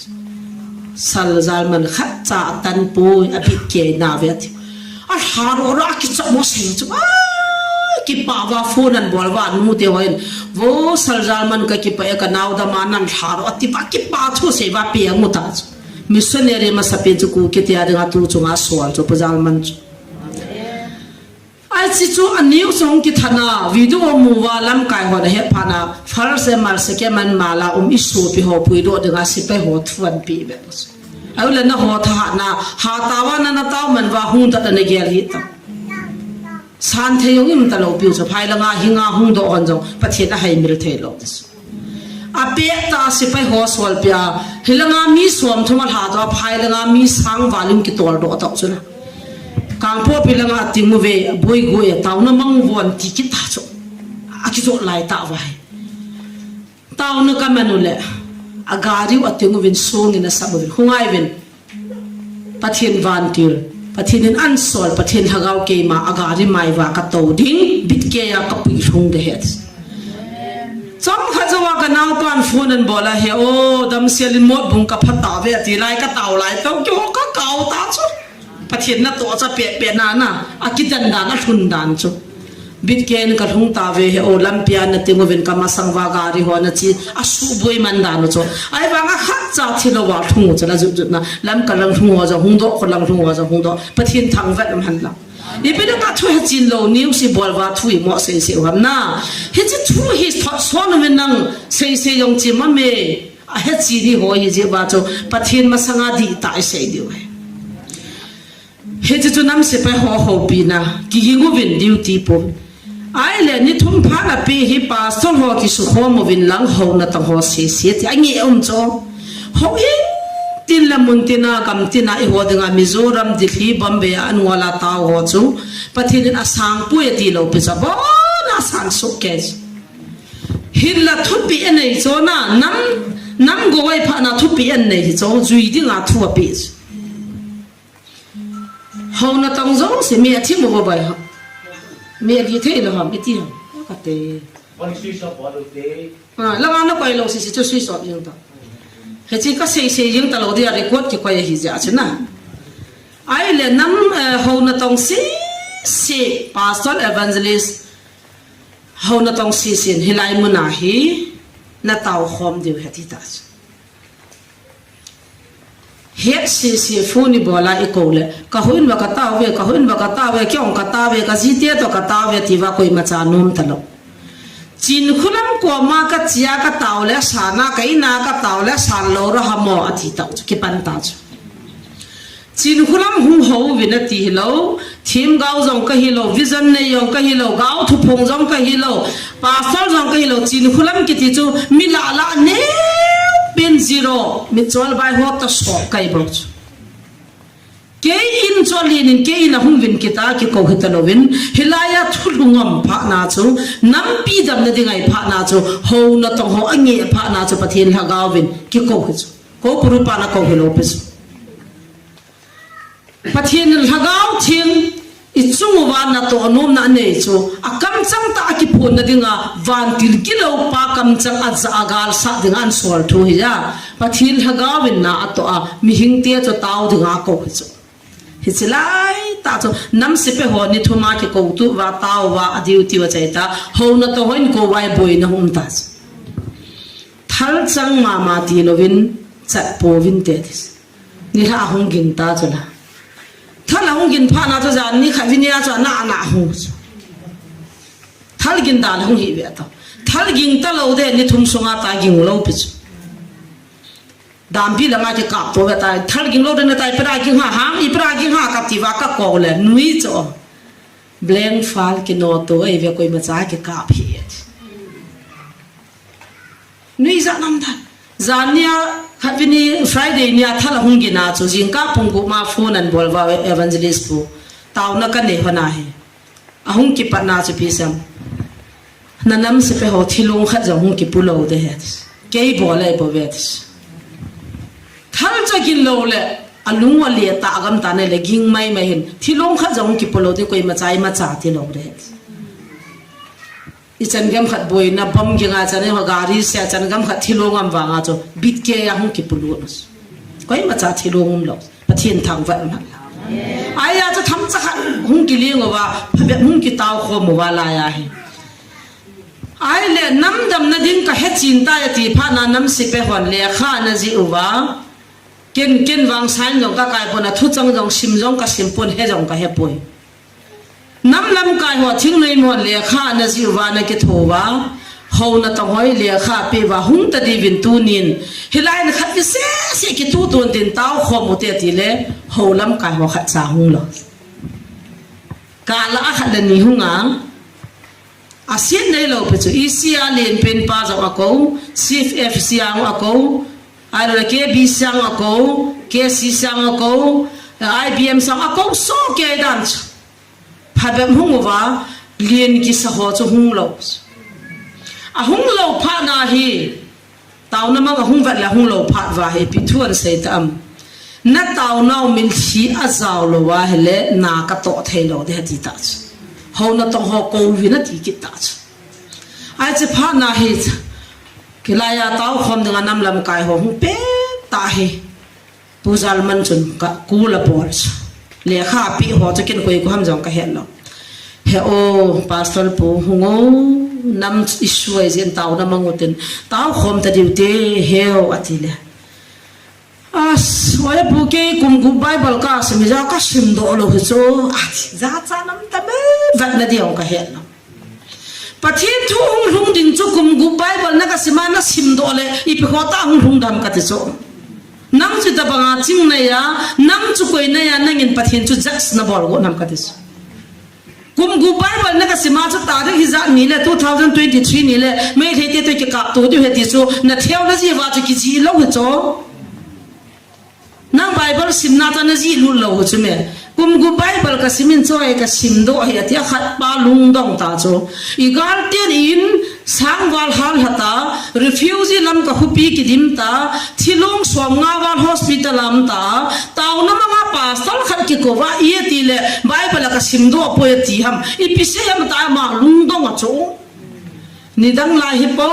Sal jalman khat cha atan poi, abit kei na ve ati. Alha doh doh a kichom mo sei chu. Ai, kipah uva phone ana bol uva, nute hon, "Vo, sal jalman kakipah e, kanao dam a nalha doh," ati uva, kipah thu asei uva, pe angu ta chu. Missionary masapen chu Kuki te a dinga tu chunga sol chu, pa jalman chu. Ai, chi chu a news hung kithat na, video mu uva lamkai hon ahet phat na, first M R, second M R la um i sopi ho puidoh dinga sepai ho thu ana pe ve. Ahile na ho thahat na, hatah uva na, na tao man uva hung doh na gel hih ta. San thei jong um talou piu chu, phai langa hinga hung doh hon jong, Pathen ahaimil thei lou. Apeh tah a sepai ho solpi a, hilanga mi som thum alha doh a, phai langa mi sang val in kitol doh tah chu na. Kangpokpi langa ating uve, boi goi a, taona mang uvin ti kit ta chu. Akijot lai tah uva hi. Taona kaman u le, agari u ating uvin, song in asap uvin, hung ngai uvin. Pathen vantil, Pathen in ana sol, Pathen lhagao keima agari mai uva katou ding, bit kei a kapui lhung ding ahi. Chomkhat jouva kanaopan phone ana bol a, "He o, damsel in mot bung kapha tauve," ati lai, katao lai tah, keiho kakao ta chu. Pathen natoh cha pehpeh na na, akidan dan, alhun dan chu. Bit kei in kalhung tauve, he o, lampi a nating uvin kamasang uva gari ho nachi, asuboi man dan u chu. Ahivanga khatcha thilou va lhung u chu, la jut jut na, Lamka lang lhung ho jong hung doh, kho lang lhung ho jong hung doh, Pathen thangvah um hen lang. Ipi dinga thu hechen lou, news i bol uva thu imo seisei u ham na. Hiche thu hi thot son uvin nang seisei jong chi mame. Ahechen hi ho hi jeh uva chu Pathen masanga dihtah isei diu ahi. Hiche chu nam sepai ho houpina, kiging uvin duty po. Ahile ni thum phat a pi hi pastor ho kisukhom uvin lang houna tang ho sese ti ange um chu. Houin tin le mun tin a, gam tin a, eiho dinga Mizoram, Delhi, Bombay a, anngol a tao ho chu Pathen in asang poi ati lou pi chu, abon a asang soh kei. Hinla thupeh anei chu na, nam, nam gou a iphat na thupeh anei hi chu, jui dinga thu apeh chu. Houna tong jouse mi athim u boi ho. Mi agi thei lou ham, iti ham. Kati. One switch off bol u te. Ah, langa nakoi lou sese chu switch off jeng ta. Hiche kaseisei jeng talou dia record kikoi ahi jeh a chu na. Ahile nam, eh, houna tong sese, pastor, evangelist, houna tong sese in hilai mun a hi natao khom diu ahi ati ta chu. Het sese phone ibol a ikou le, kahouin uva katao ve, kahouin uva katao ve, kei jong katao ve, kajite toh katao ve, ti uva koima cha nom talou. Chinkholam koma kache a katao le, asan a ka in a katao le, asan lou ra ham o, ati tah chu, kipan ta chu. Chinkholam hung hou vin ati hilou, Themgao jong kahilou, vision nei jong kahilou, Gao Thuphung jong kahilou, pastor jong kahilou, Chinkholam kiti chu mi lah lah neo pen zero, mitchol bai ho toh sop kahi bou chu. Kei in chu alen in, kei in ahung vin kit a kikou hita louvin, hilai a thu lhung ngam phat na chu, nampi damna ding ahi phat na chu, houna tong ho ange phat na chu, Pathen Lhagao vin kikou hi chu. Kou puru pa na kou hilou pi chu. Pathen in Lhagao Theng ichung uva natoh nomna anei chu, akamchang tah a kiphonna dinga, vantil gilou pa kamchang a ja a galsat dinga ana sol thu hi a. Pathen Lhagao in na atoh a, mihing te chu tao dinga akou hi chu. Hiche lai tah chu, nam sepai ho ni thum a kikou tu uva, tao uva, a duty u achai ta, houna tong ho in kou uva boina hung um ta chu. Thal chang mama ti louvin, chat pouvin te ti chu. Nilhah ahung ging ta chu la. Thal ahung ging phat na chu jan ni khat vin a chu ana, ana hung chu. Thal ging dan hung hi ve ta. Thal ging talou de ni thum sunga ta ging lou pi chu. Dampi langa kikap to ve tai, thal ging lo den tai, pera ging ha, hang, i pera ging ha, kap ti va ka ko le, nui cho. Blank file kino to, ei ve koimacha kikap hi. Nui ja nam dan. Jan nia, khatvei ni Friday nia thal ahung gin a chu, jingkah pung gup ma phone an bol uva evangelist pu. Taona ka nei hon ahi. Ahung kipat na chu pi sam. Na nam sepai ho thilong khat jong hung kipu lou de het. Kei bol ei bol vet. Thal cha gin lou le, alung a le ta gam ta ne le ging mai mai hin. Thilong khat jong hung kipu lou de koimacha imacha ti lou de het. I chan gam khat boina bom ging a chan e ho gari se chan gam khat thilong am vang a chu bit ke a hung kipu lou. Koimacha thilong um lou. Pathen thangvah man. Ahia chu themcha khat hung kiling uva, phabep hung kitao khom uva laiya hi. Ahile nam damna ding ka he chin tai ati phat na nam sepai hon lekha ana jih uva. Ken, ken vang sign jong ka kai pon a, thuchang jong sim jong ka sim pon, he jong ka he poi. Nam lamkai ho thingnoi mo lekha ana jih uva ana kitho uva. Hou natong ho lekha pe uva hung ta diuvin tunin. Hilai in khat vei sese kitu tun tin tao khom u te ti le. Hou lamkai ho khat cha hung lou. Kala a khat le ni hung a. A sin nei lou pi chu. E C a len pen pa jong a ko. C F C a hung a ko. Ahilou le K B C a hung a ko. K C C a hung a ko. I B M sang a ko so ke dan chu. Phabep hung uva, lien kisa ho chu hung lou. Ahung lou phat na hi, taona mang ahung vet le hung lou phat uva hi, ipi thu an sei ta am. Na taona u min thi a jao lou uva hile, na ka to thei lou de ti ta chu. Hou natong ho ko uvin ati kit ta chu. Ai che phat na hi, kilaiya tao khom dinga nam lamkai ho hung pe ta hi. Pu Jalman chun ka kul a bol chu. Lekha pi ho chu ken koi ko ham jong ka het lou. He o, Pastor pu hung o, nam issue ai jin taona mang u tin. Tao khom ta diu te, he o, ati le. As, oi pu kei kum gup Bible ka sim ja ka sim doh lou hi chu. Ati, ja cha nam ta me, vet na diu ka het lou. Pathen thu hung lhung ding chu kum gup Bible na ka sim a na sim doh le, ipi kho ta hung lhung dem ka ti chu. Nang chu tabang a ching na ya, nang chu koi na ya, nangin Pathen chu judge na bol go nam ka ti chu. Kum gup Bible na ka sim a chu tarik hijat ni le two thousand twenty-three ni le, Meitei te to kikap to diu he ti chu, na theo na ji uva chu kiji lou hi chu. Nang Bible simna ta na ji lut lou chu me. Kum gup Bible ka sim in choi ka sim doh hi ati a khat pa lungdong ta chu. I gal ten in sang val hal hata, refugee lam ka hupi kidim ta, thilong som nga val hospital lam ta, taona manga pastor khat kiko uva i ati le Bible ka sim doh poi ati ham. Ipi sei ham ta ma lungdong a chu. Nidang lai hi po,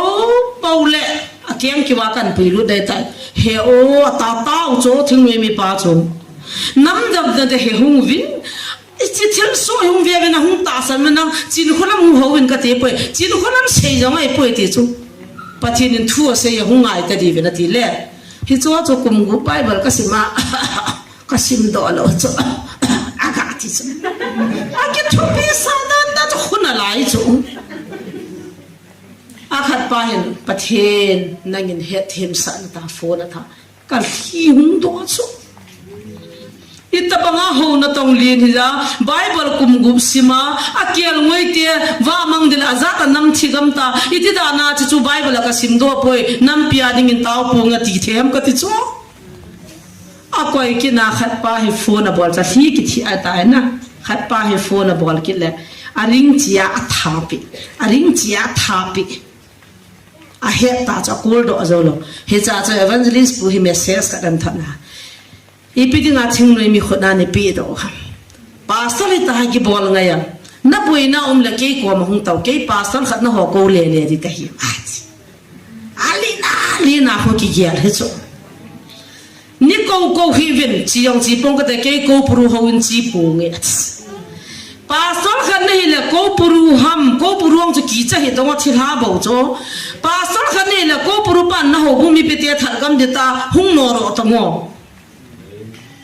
po le, a keng kiva kan pui lut dai tai. He o, a ta tao chu, thingnoi mipa chu. Nam damna de he hung uvin. I chi thil so hung ve ve na hung tahsan ve na, chin khonam hung ho vin ka ti poi. Chin khonam sei jong ai poi ti chu. Pathen in thu a sei a hung ngai ta di ve na ti le. Hi chu chu kum gup Bible ka sim a. Ka sim doh lou chu. A ka ti chu. A kithupi sa dan da chu khun a lai chu. A khat pa hin, "Pathen, nangin hetthem sah na ta phone a tha. Ka lhi hung doh chu." Itabanga hou natong lien hi ja, Bible kum gup sim a, a kel ngoi te, va mang dil a jat a nam thi gam ta, iti dan a chu chu Bible a ka sim doh poi, nampi a dingin tao pong a ti them ka ti chu. A koi kit na khat pa hi phone a bol cha lhi kithi a tai na. Khat pa hi phone a bol kit le. A ring chia a thapi. A ring chia a thapi. A het ta cha kul doh jou lou. Hi cha cha evangelist pu hi message ka dan thot na. Ipi dinga thingnoi mi khut na ni pi doh ham. Pastor hi ta ha kibol ngai am. Na boina um le kei koma hung tao. Kei pastor khat na ho ko le le di ta hi. Ati. Alina, alina ho kigel hi chu. Ni ko ko hi vin, chi jong chi pong ka te kei ko puru ho in chi pong e. Pastor khat na hi le ko puru ham, ko puru ang chu kicha hi dong a thil ha bo chu. Pastor khat na hi le ko puru pan na ho bu mi pe te thar gam de ta hung no ro ta ngo.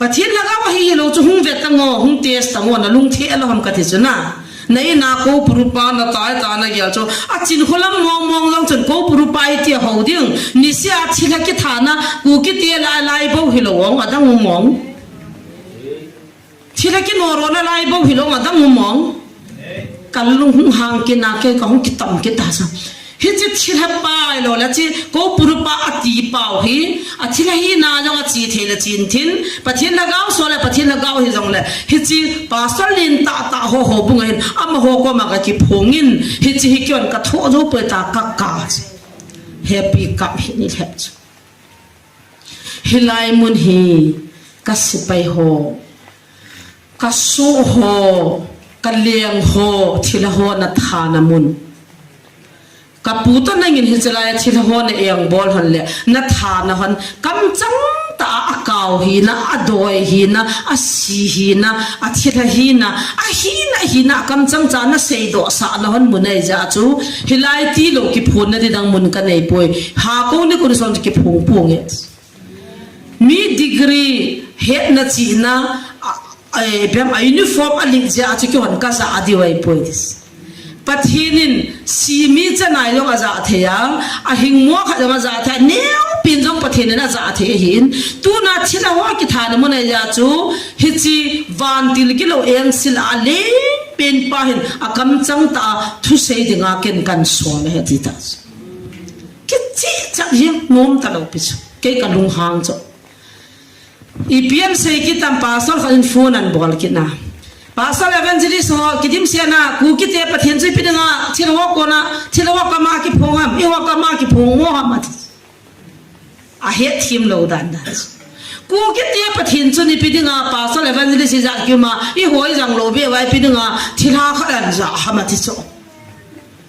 Pathen lhagao ahi hilou chu hung vet ta ngo, hung test ta ngo, na lungthim a lou ham ka ti chu na. Na ina Koupuru pa na tai ta na gel chu. A Chinkholam mong mong jong chun Koupuru pa i ti ho ding. Niseh a thilha kithana Kuki te lai lai bou hilou ong adang um ong. Thilha kinoro na lai bou hilou ong adang um ong. Ka lung hung hang kit na kei ka hung kitam kit ta sa. Hiche thilha pa lo le chi Koupuru pa a ti pau hi, a thilha hina jong a chi thei le chin thin, Pathen lhagao so le Pathen lhagao hi jong le, hiche pastor lentah tah ho houbung a hin, amaho koma ka kiphong in, hiche hi keiman ka thoh jou poi ta ka kap. Happy kap hi ni lhep chu. Hilai mun hi ka sepai ho, ka soh ho, ka leng ho, thilha ho na thana mun. Ka pu toh nangin hiche lai thilha ho na engbol hon le, na thana hon, kamchang tah a, a kau hina, a doi hina, a si hina, a thilha hina, a hina, a hina, a kamchang cha na seidoh sah na hon mun ahi jeh chu, hilai tilou kiphong na ding dang mun ka nei poi. Ha ko ni ko ni som kiphong pong e. Mi degree hetna chihna, a, a, ipi ham, a uniform a lit jeh a chu kihon ka ja a diu ahi poi tis. Pathen in simi chanai jong a ja thei a, a hingmo khat jong a ja thei a, neopen jong Pathen in a ja thei ahin. Tuna thilha ho kithana mun ahi jeh chu, hiche vantil kilou engsil a lengpen pa hin a kamchang tah a thusei dinga ken kan sol ahi ti ta. Kicheh cheh jeng nom talou pi chu. Kei ka lunghang chu. Ipi ham sei kit tam pastor khat in phone an bol kit na. Pastor evangelist ho kidimset na Kuki te Pathen chu ipi dinga thilha ho kona, thilha ho kama kiphong ham, eiho kama kiphong mo ham ati. A hetthem lou dan dan. Kuki te Pathen chu ipi dinga pastor evangelist ijat kium a, eiho ijang lou beh uva ipi dinga thilha khat an ja ham ati chu.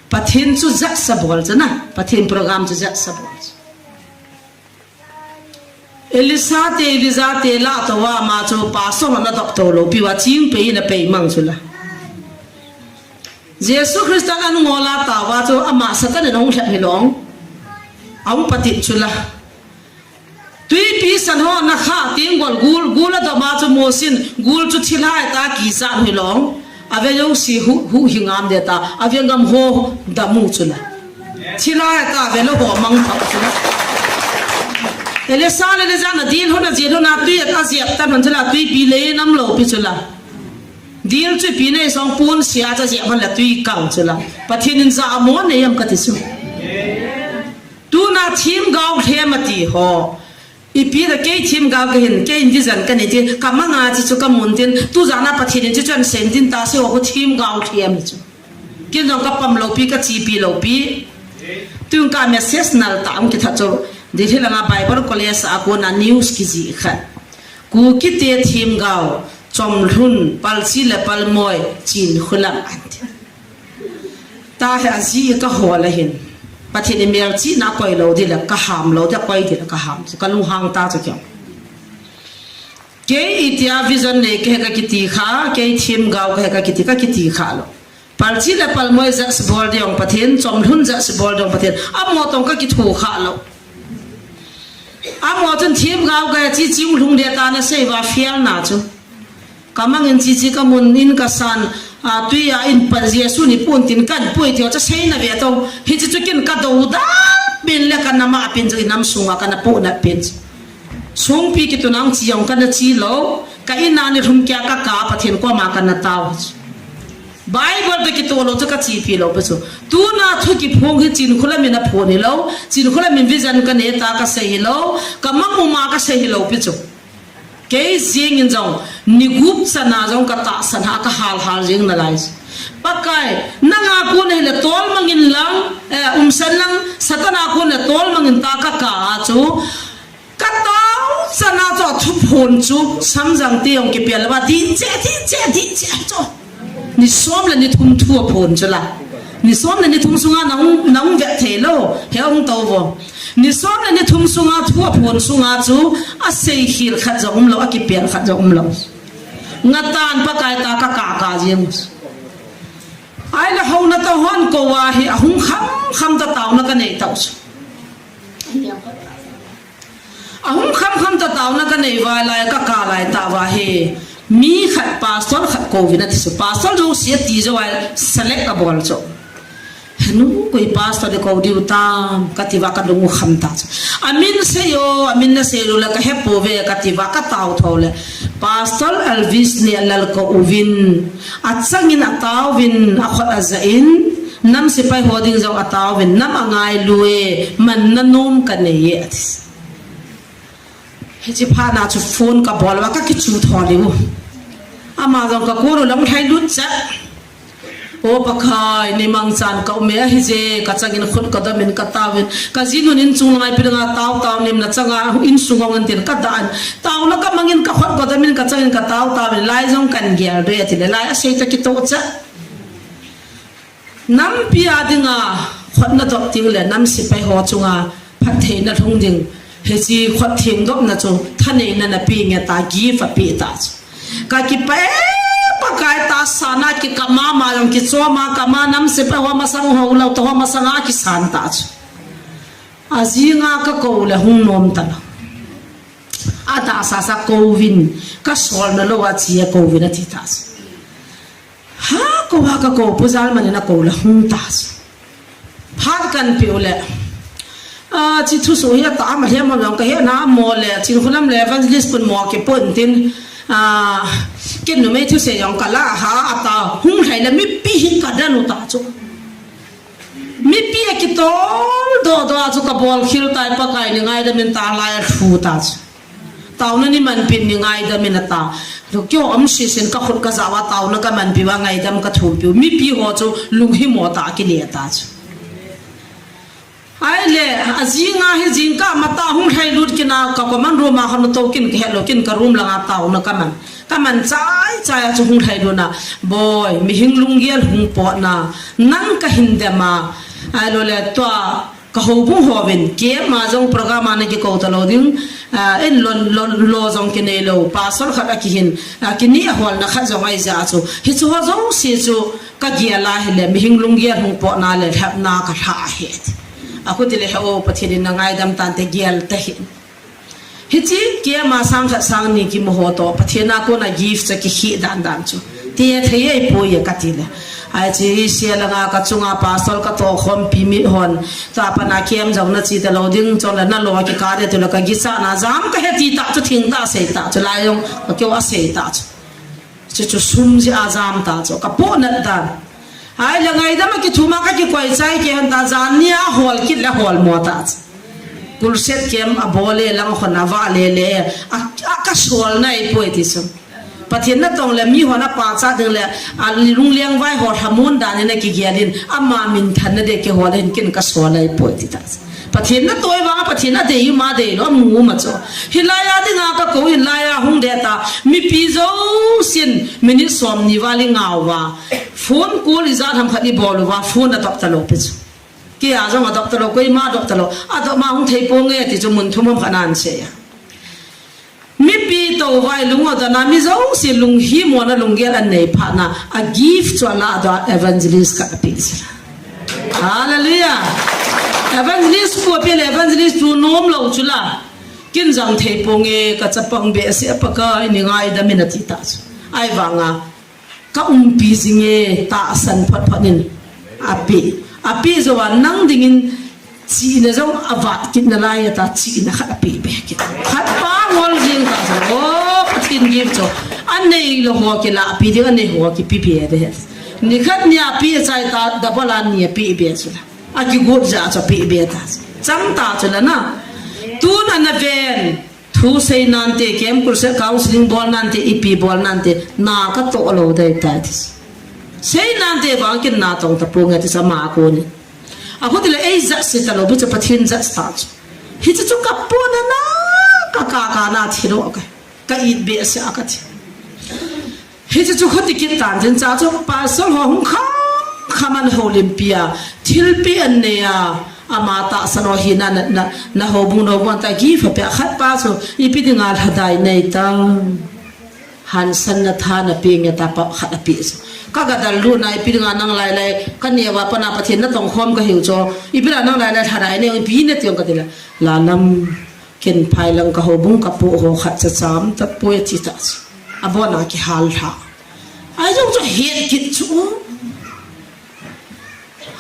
Pathen chu jat sa bol chu na. Pathen program chu jat sa bol chu. Elisha te, Elijah te lah tou a ama chu pastor hon adop tou lou piu a chingpei in apei mang chu la. Jesu Christa an ngol a tao a chu ama Satan in ahung lhep hilou ong. Ahung patit chu la. Tuipi san ho na kha teng gol gul, gul adop a chu Mosi in gul chu thilha ta kijat hilou ong. Ave jouse hu, hu hi ngam de ta, ave ngam ho damu chu la. Thilha ta ave lou ho mang pha chu la. Elisha le Elijah na dil ho na jil ho na tui a jep ta man chu la, tuipi le nam lou pi chu la. Dil chu pi nei song pun sia cha jep man la tui kang chu la. Pathen in ja mo nei am ka ti chu. Tuna themgao lhem ati ho. Ipi da kei themgao ka hin, kei in vision ka nei tin, ka mang a chi chu ka mun tin, tu jan a Pathen in chi chu an sem tin ta se ho themgao lhem chu. Kin jong ka pam lou pi, ka chepi lou pi. Tun ka message nal tah a hung kithat chu. Delhi langa Bible College a kona news kijih khat. Kuki te themgao, Chomlhun, Palchi le Palmoi, Chinkholam an ti. Tahi ajeh ka hol ahin. Pathen in melchihna koi lou ding le ka ham lou ding, koi ding le ka ham. Ka lunghang ta chu kei. Kei itia vision nei kahi ka kiti kha, kei themgao kahi ka kiti, ka kiti kha lou. Palchi le Palmoi jat si bol ding Pathen, Chomlhun jat si bol ding Pathen. Amaho toh ka kitho kha lou. Amaho chun themgao kahi chi chi hung lhung de ta na sei uva fail na chu. Ka mang in chi chi ka mun in ka san, a, tui a in pan Jesu ni pun tin kan pui thei cha sei na ve to. Hichi chu kin ka do da bin le ka nama pin chu inam sunga ka na pu na pin. Sungpi kitunang chi jong ka na chi lou. Ka in a ni lhum kia ka ka Pathen koma ka na tao. Bible te kitoh lou chu ka chepi lou pi chu. Tuna thu kiphong hi Chinkholam in aphon hilou. Chinkholam in vision ka nei ta ka sei hilou. Ka mang uma ka sei hilou pi chu. Kei jeng in jong, ni gup chana jong ka tahsan a ka hal hal jeng nalai. Pakai, nanga kon hile tolmang in lang, eh, umsan lang, Satan a kon le tolmang in ta ka ka a chu. Ka tao chana chu thuphon chu, samjang te jong kipel ba, di che, di che, di che chu. Ni som le ni thum thu aphon chu la. Ni som le ni thum sunga nahung, nahung vet thei lou, he hung tou vo. Ni som le ni thum sunga thu aphon sunga chu, asei khel khat jong um lou, akipel khat jong um lou. Ngatan Pakai ta ka ka ka jeng. Ahile houna tah hon kou a hi, ahung kham kham ta taona ka nei tau chu. Ahung kham kham ta taona ka nei uva lai ka ka lai tah uva hi. Mi khat pastor khat kouvin ati chu. Pastor jouse ati jou a select abol chu. Henu koi pastor de kou diu tam, kati uva kalung u kham ta chu. Amin sei o, amin nasei lou le kahe pouve, kati uva katao tho le. Pastor Elvis Nehlal kouvin, achangin ataovin, akhut ajah in, nam sepai ho ding jong ataovin, nam angailu e, manna nom kanei e, ati. Hiche phat na chu phone kabol uva kakichu tho leu. Ama jong kakon u lang lhailut cha. O Pakai, nei mangchan kaum e, ahije, kachangin khut kadomin kataovin. Kajinun in chung langa ipi langa tao tao nem nachanga insung hung in tin kadan. Taona kamangin kakhut kadomin kachangin katao taovin. Lai jong kangel doi ati le, lai asei ta kitoh cha. Nampi a dinga khut nadop ding le nam sepai ho chunga phattheina lhung ding. Hiche khut thengdopna chu thaneina napeh nge ta, gift apeh ta chu. Kakipah e, Pakai, tahsa na kikap mama jong kichom a kap a, nam sepai ho masang ho lou, to ho masanga kisan ta chu. Ajinga kakou le hung nom talou. Atahsa sa kouvin, kasolna lou a che a kouvin ati ta chu. Ha, kou a kakou, Pu Jalman in akou le hung ta chu. Phat kanpeh u le. A, hiche thusoh hi atah a, ama lhem a jong kahe namo le, Chinkholam le Evangelist pun mo kipon tin. A, ken numei thusei jong kala ha, atah hung lhai le mipi hi kadan u ta chu. Mipi akitol doh doh a chu kabolkhel tai, Pakai nei ngaidamin ta, lai alhu ta chu. Taona nei manpin nei ngaidamin ata. Lou kio om sisin kakhut kajah uva taona kamanpi uva ngaidam kathumpi u. Mipi ho chu lunghimo tah a kile ta chu. Ahile, ajinga hi jingkah matah hung lhailut kit a ka common room a hung tou kin kahet lou kin ka room langa taona kaman. Kaman chai chai a chu hung lhailut a. Boi, mihing lunggel hung potna. Nang kahin dem a. Ahilou le tua Ka houbung hovin, K M a jong program a na kikou talou ding, ah, in lon, lon, lo jong kinei lou, pastor khat akihin, ah, kini a holna khat jong ahi jeh a chu. Hichu ho jouse chu ka gel a hile, mihing lunggel hung potna le lhepna ka lha ahi. Akhuti le he o, Pathen in na ngaidam tante gel tahih in. Hiche K M a sang khat sang ni kimu ho toh, Pathen a kona gift chu kikhih dan dan chu. Ti thei ei poi e kati le. Ai chi sia langa ka chunga pastor ka tohkhompi mi hon. Tua pat a K M jong na che talou ding chule na lo a kikah de tule ka gichat na jam ka he ti ta chu thing ta sei ta chu lai jong ka keu a sei ta chu. Chu chu sum jeh a jam ta chu ka pohnat dan. Ai le ngaidam a kithum a ka kikoi chai kei hon ta jan ni a hol kit le hol mo ta chu. Crusade camp a bol e lang hon a va le le a, a ka sol nai poi ti chu. Pathen natong le mi hon a pachat ding le a lungleng vai ho lhamon dan in a kigel in ama minthanna de kihol in kin ka sol nai poi ti ta chu. Pathen natoh vang a Pathen adei ma dei lou mu ma chu. Hilai a dinga ka kou in lai a hung de ta. Mipi jousen minute som ni val i ngau va. Phone call ijat ham khat i bol uva phone adop talou pi chu. Kei a jong adop talou, koima adop talou. Adop ma hung thei ponge ti chu mun thum ham khat nan sei a. Mipi tou vai lung o dana mi jouse lunghimona lunggel anei phat na a gift chu ala do evangelist ka pi sila. Hallelujah. Evangelist pu pi le evangelist tu nom lou chu la. Kin jang thei ponge ka chapang behseh a Pakai nei ngaidam in ati ta chu. Ai vanga ka umpi jing e tahsan phot phot in api. Api jou a nang dingin chihna jong avat kit nalai a ta chihna khat api be kit. Khat pa ngol jing ta chu. O Pathen gift chu. Anei lou ho kila api ding anei ho kipi be de. Ni khat ni api chai ta double a ni api be chu la. Akigot jeh a chu api be ta chu. Chang ta chu la na. Tun ana ven. Thu sei nante, camp crusade counseling bol nante, ipi bol nante, na ka toh lou dei ta ti. Sei nante vang kin na tong ta ponge ti sa ma ko ni. Akhuti le ei jat se talou, bu cha Pathen jat ta chu. Hichu chu ka pona na, ka ka ka na thi lou ka. Ka it behseh a ka thi. Hichu chu khuti kit tan tin cha chu pastor ho hung kham kham an houlimpi a, thilpeh an nei a, ama tahsan ho hi na, na, na, na houbung nou bon ta gift a pe a khat pa chu, ipi dinga lhadai nei ta. Hansan na tha na pe nge ta pa khat api chu. Ka ga dal lu na ipi dinga nang lai lai, ka neo a pa na Pathen natong khom ka hiu chu. Ipi la nang lai lai lhadai nei, ipi na ti ong ka ti la. La nam. Ken phai lang ka houbung ka pu ho khat cha cham ta poi ti ta chu. abon a kihal lha. Ai jong chu het kit chu.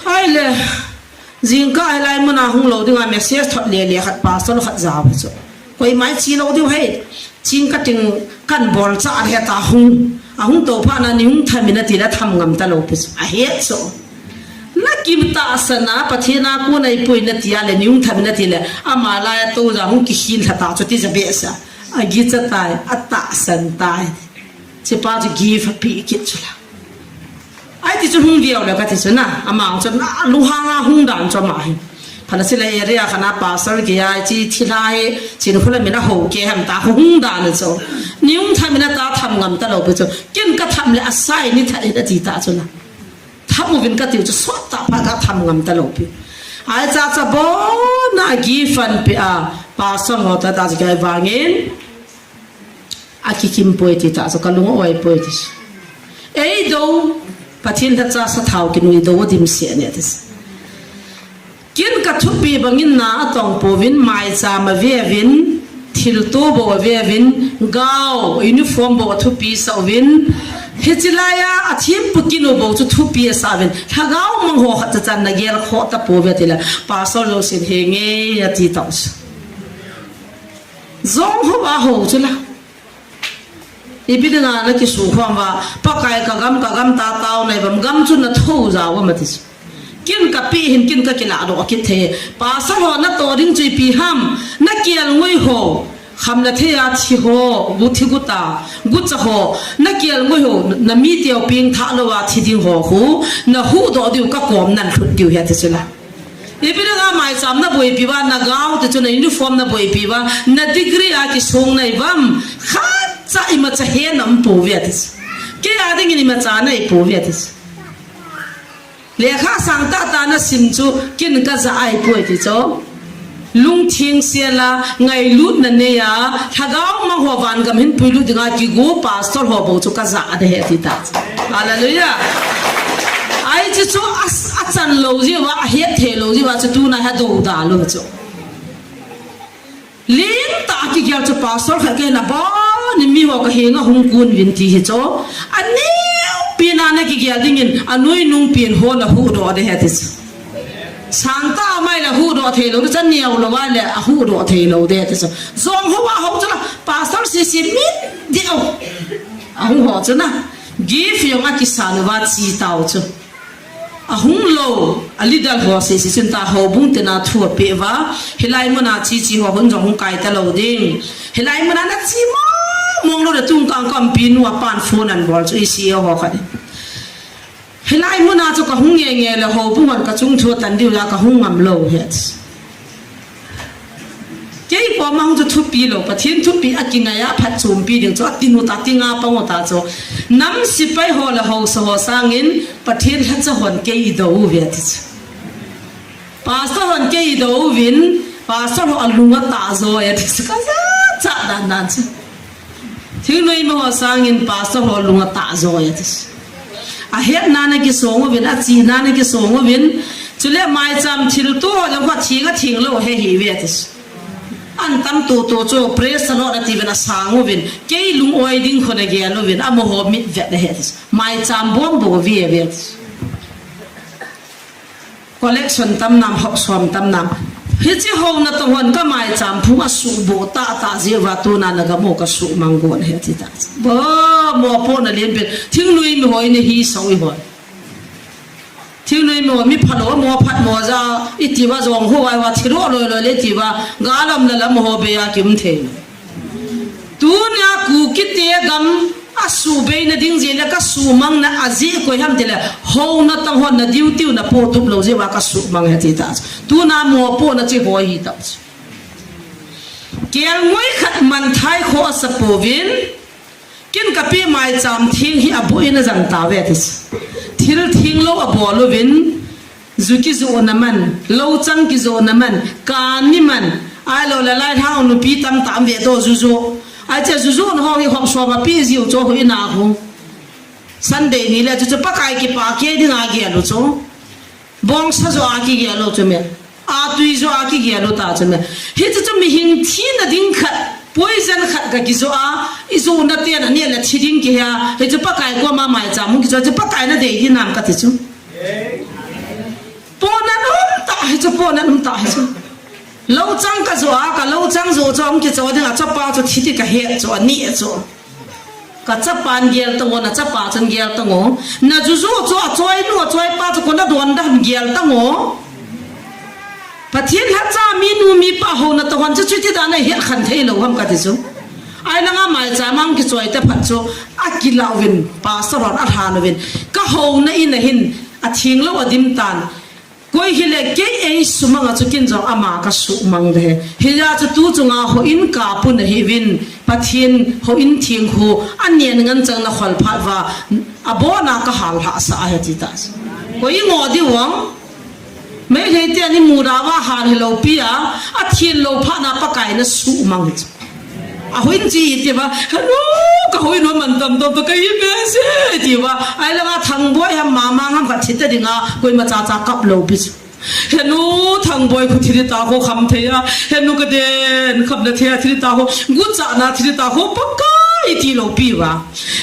Hai le, jingkah hilai muna hung lou dinga message thot le le khat pastor khat jao chu. Koima chi lou diu hai. Ching kating kan bol cha a heta hung. A hung to pha na ni hung tham in ati le tham ngam ta lou pi chu. A het chu. Na kim tahsan a, Pathen a kon a ipui nati a le, ni hung tham in ati le, ama lai a to ja hung kikhin lha ta chu ti ja behseh a. A gicha tai, a tahsan tai. Hichepa chu gift a pe kit chu la. Ai ti chu hung viau le kati chu na, ama chu na, lunghang a hung dan chu ama hi. Phala sila area khat na pastor kei a, chi thilha hi, chin khula mina ho ke ham ta hung dan chu. Ni hung tham in ata tham ngam ta lou pi chu. Ken ka tham le asai ni that in ati ta chu na. Tham uvin kati chu sot tah pha ka tham ngam ta lou pi. Ai cha cha bon a gift an pe a, pastor ho ta ta chu kei vangin. A kikim poi ti ta chu ka lung a oi poi ti. Ei do, Pathen lhacha sathau kinui do a dimset ne ti. Ken ka thupi bangin na atong pouvin, maicham a ve uvin, thilto bou a ve uvin, gao, uniform bou a thupi sa uvin, hichi lai a, a thempu kin u bou chu thupi a sa uvin, lhagao mang ho khat cha chan na gel kho ta pouve ti le, pastor lo sin he nge a ti ta chu. Jong ho a ho chu la. Ipi dinga na kisu khom va, Pakai ka gam, ka gam ta tao nai vam, gam chu na tho ja va ma ti chu. Ken ka pe hin ken ka kila do kit the. Pastor ho na to ding chu ipi ham, na kial ngui ho. Kham na thei a thi ho, gu thi gu ta, gu cha ho, na kial ngui ho, na mi teo ping tha lo a thi ding ho khu, na hu do diu ka kom nan thut diu he ti chu la. Ipi dinga maicham na boipi va, na gao ti chu na uniform na boipi va, na degree a kisung nai vam, khat cha ima cha he nam pouve ti chu. Kei a dingin ima cha nai pouve ti chu. Lekha sang tah tah na sim chu ken ka ja ai poi ti chu. Lungthim sel a, ngailut na nei a, lhagao mang ho van gam hin puilut dinga kigo pastor ho bou chu ka ja a de he ti ta. Hallelujah. Ai chu chu a, a chan lou ji va, a het the lou ji va chu tuna ha do da lou chu. Len ta kigel chu pastor khat kei na ba ni mi ho ka henga hung kun vin ti hi chu. A neu pi na na kigel dingin a nui nung pin ho na hu do de he ti chu. Sang ta mai la hu do thei lou, chan neo lou va le a hu do thei lou de ti chu. Jong ho va ho chu la, pastor si si min di o. A hu ho chu na. Gift yong a kisan va chi tao chu. A hung lou, a leader ho si si chun ta ho bung te na thu a pe va. Hilai muna chi chi ho hun jong hung kai ta lou ding. Hilai muna na chi mo, mong lou de tung kang kam pi nu a pan phone an bol chu i si ho khat. Hilai muna chu ka hung nge nge le ho bu man ka chung thu tan diu la ka hung ngam lou het. Kei koma hung chu thupi lou, Pathen thupi a kingai a phatchompi ding chu a ti nu ta ti nga pang u ta chu. Nam sipai ho le ho sa ho sangin Pathen lhacha hon kei i do u ve ti chu. Pastor hon kei i do uvin, pastor ho a lung a ta jo e ti chu ka ja cha dan dan chu. Thingnoi mo ho sangin pastor ho lung a ta jo e ti. A het na na kisong uvin, a chi na na kisong uvin. Chule maicham thil tu ho jong kho thing a thing lou he hi ve ti. An tam tu tu chu praise the Lord a ti uvin a sang uvin. Kei lung oi ding kho na gel uvin, a mo ho mit vet na he ti. Maicham bom bo ve ve ti. Collection tam nam, hop som tam nam. Hichi ho na to hon ka maicham phung a su bo ta ta ji va tu na na ga mo ka su mang gon he ti ta. Bo mo po na lien pe. Thingnoi mi hoi ne hi so i hoi. Thingnoi mi hoi mi pha lo mo phat mo ja i ti va jong ho vai va thi ro lo lo le ti va ga lam la lam ho be a kim the. Tunia Kukite gam a su beina ding jeh le ka su mang na a jeh koi ham ti le, ho na tang hon na diu tiu na po tup lou jeh va ka su mang he ti ta. Tuna mo po na chi hoi hi ta. Kel ngoi khat man thai kho a sa po vin, kin ka pi maicham thing hi a bu in a jang ta ve ti. Thil thing lou a bol uvin, Ju kijoh na man, louchang kijoh na man, kani man, ai lo le lai hao nupi tam tam ve to jujoh. Ai che jujoh na ho hi hop so ma pi jiu cho hui na hu. Sunday ni le chu chu Pakai kipa ke ding a gel u cho. Bong sa jo a kigel u chu me. A tui jo a kigel u ta chu me. Hi chu chu mi hing thi na ding khat. Poison khat ka kijoh a, ijoh na te na ne la thi ding kihe a, hichu Pakai koma maicham hung kijoh chu Pakai na dei ding nam kati chu. Pona um ta hichu, pona um ta hichu. Lou chang ka joh a, ka lou chang joh chu hung kichoh ding a, chapa chu thi ti ka he chu, ani chu. Ka chapa in gel tang o, na chapa chun gel tang o. Na juju chu, achoi nu, achoi pa chu kona don dan gel tang o. Pathen lhacha minu mipa houna toh hon chu chuti dan a het khen thei lou ham kati chu. Ahi langa maicham a hung kichoi ta phat chu akilah uvin, pastor hon alhan uvin. Ka houna in a hin atheng lou adim tan. Koi hile kei ei sumang a chu kin jong ama ka sumang de. Hijeh a chu tu chunga houin kapuna hiuvin Pathen houin theng khu anen ngen chang na khol phat uva abona ka hal hahsa ahi ti ta. Koi i ngo diu vang. Meitei te ni mu da uva hal hilou pi a, athen lou phat na Pakai na sumang chu. A houin chi ti uva, henu ka houin ho man tam tam to ka i be se ti uva. Ahi langa Thangboi ham Mamang ham khat thi ta dinga, koima cha cha kap lou pi chu. Henu Thangboi khu thi ta ho kham thei a, henu ka den kham na thei a thi ta ho, gucha na thi ta ho, Pakai ti lou pi uva.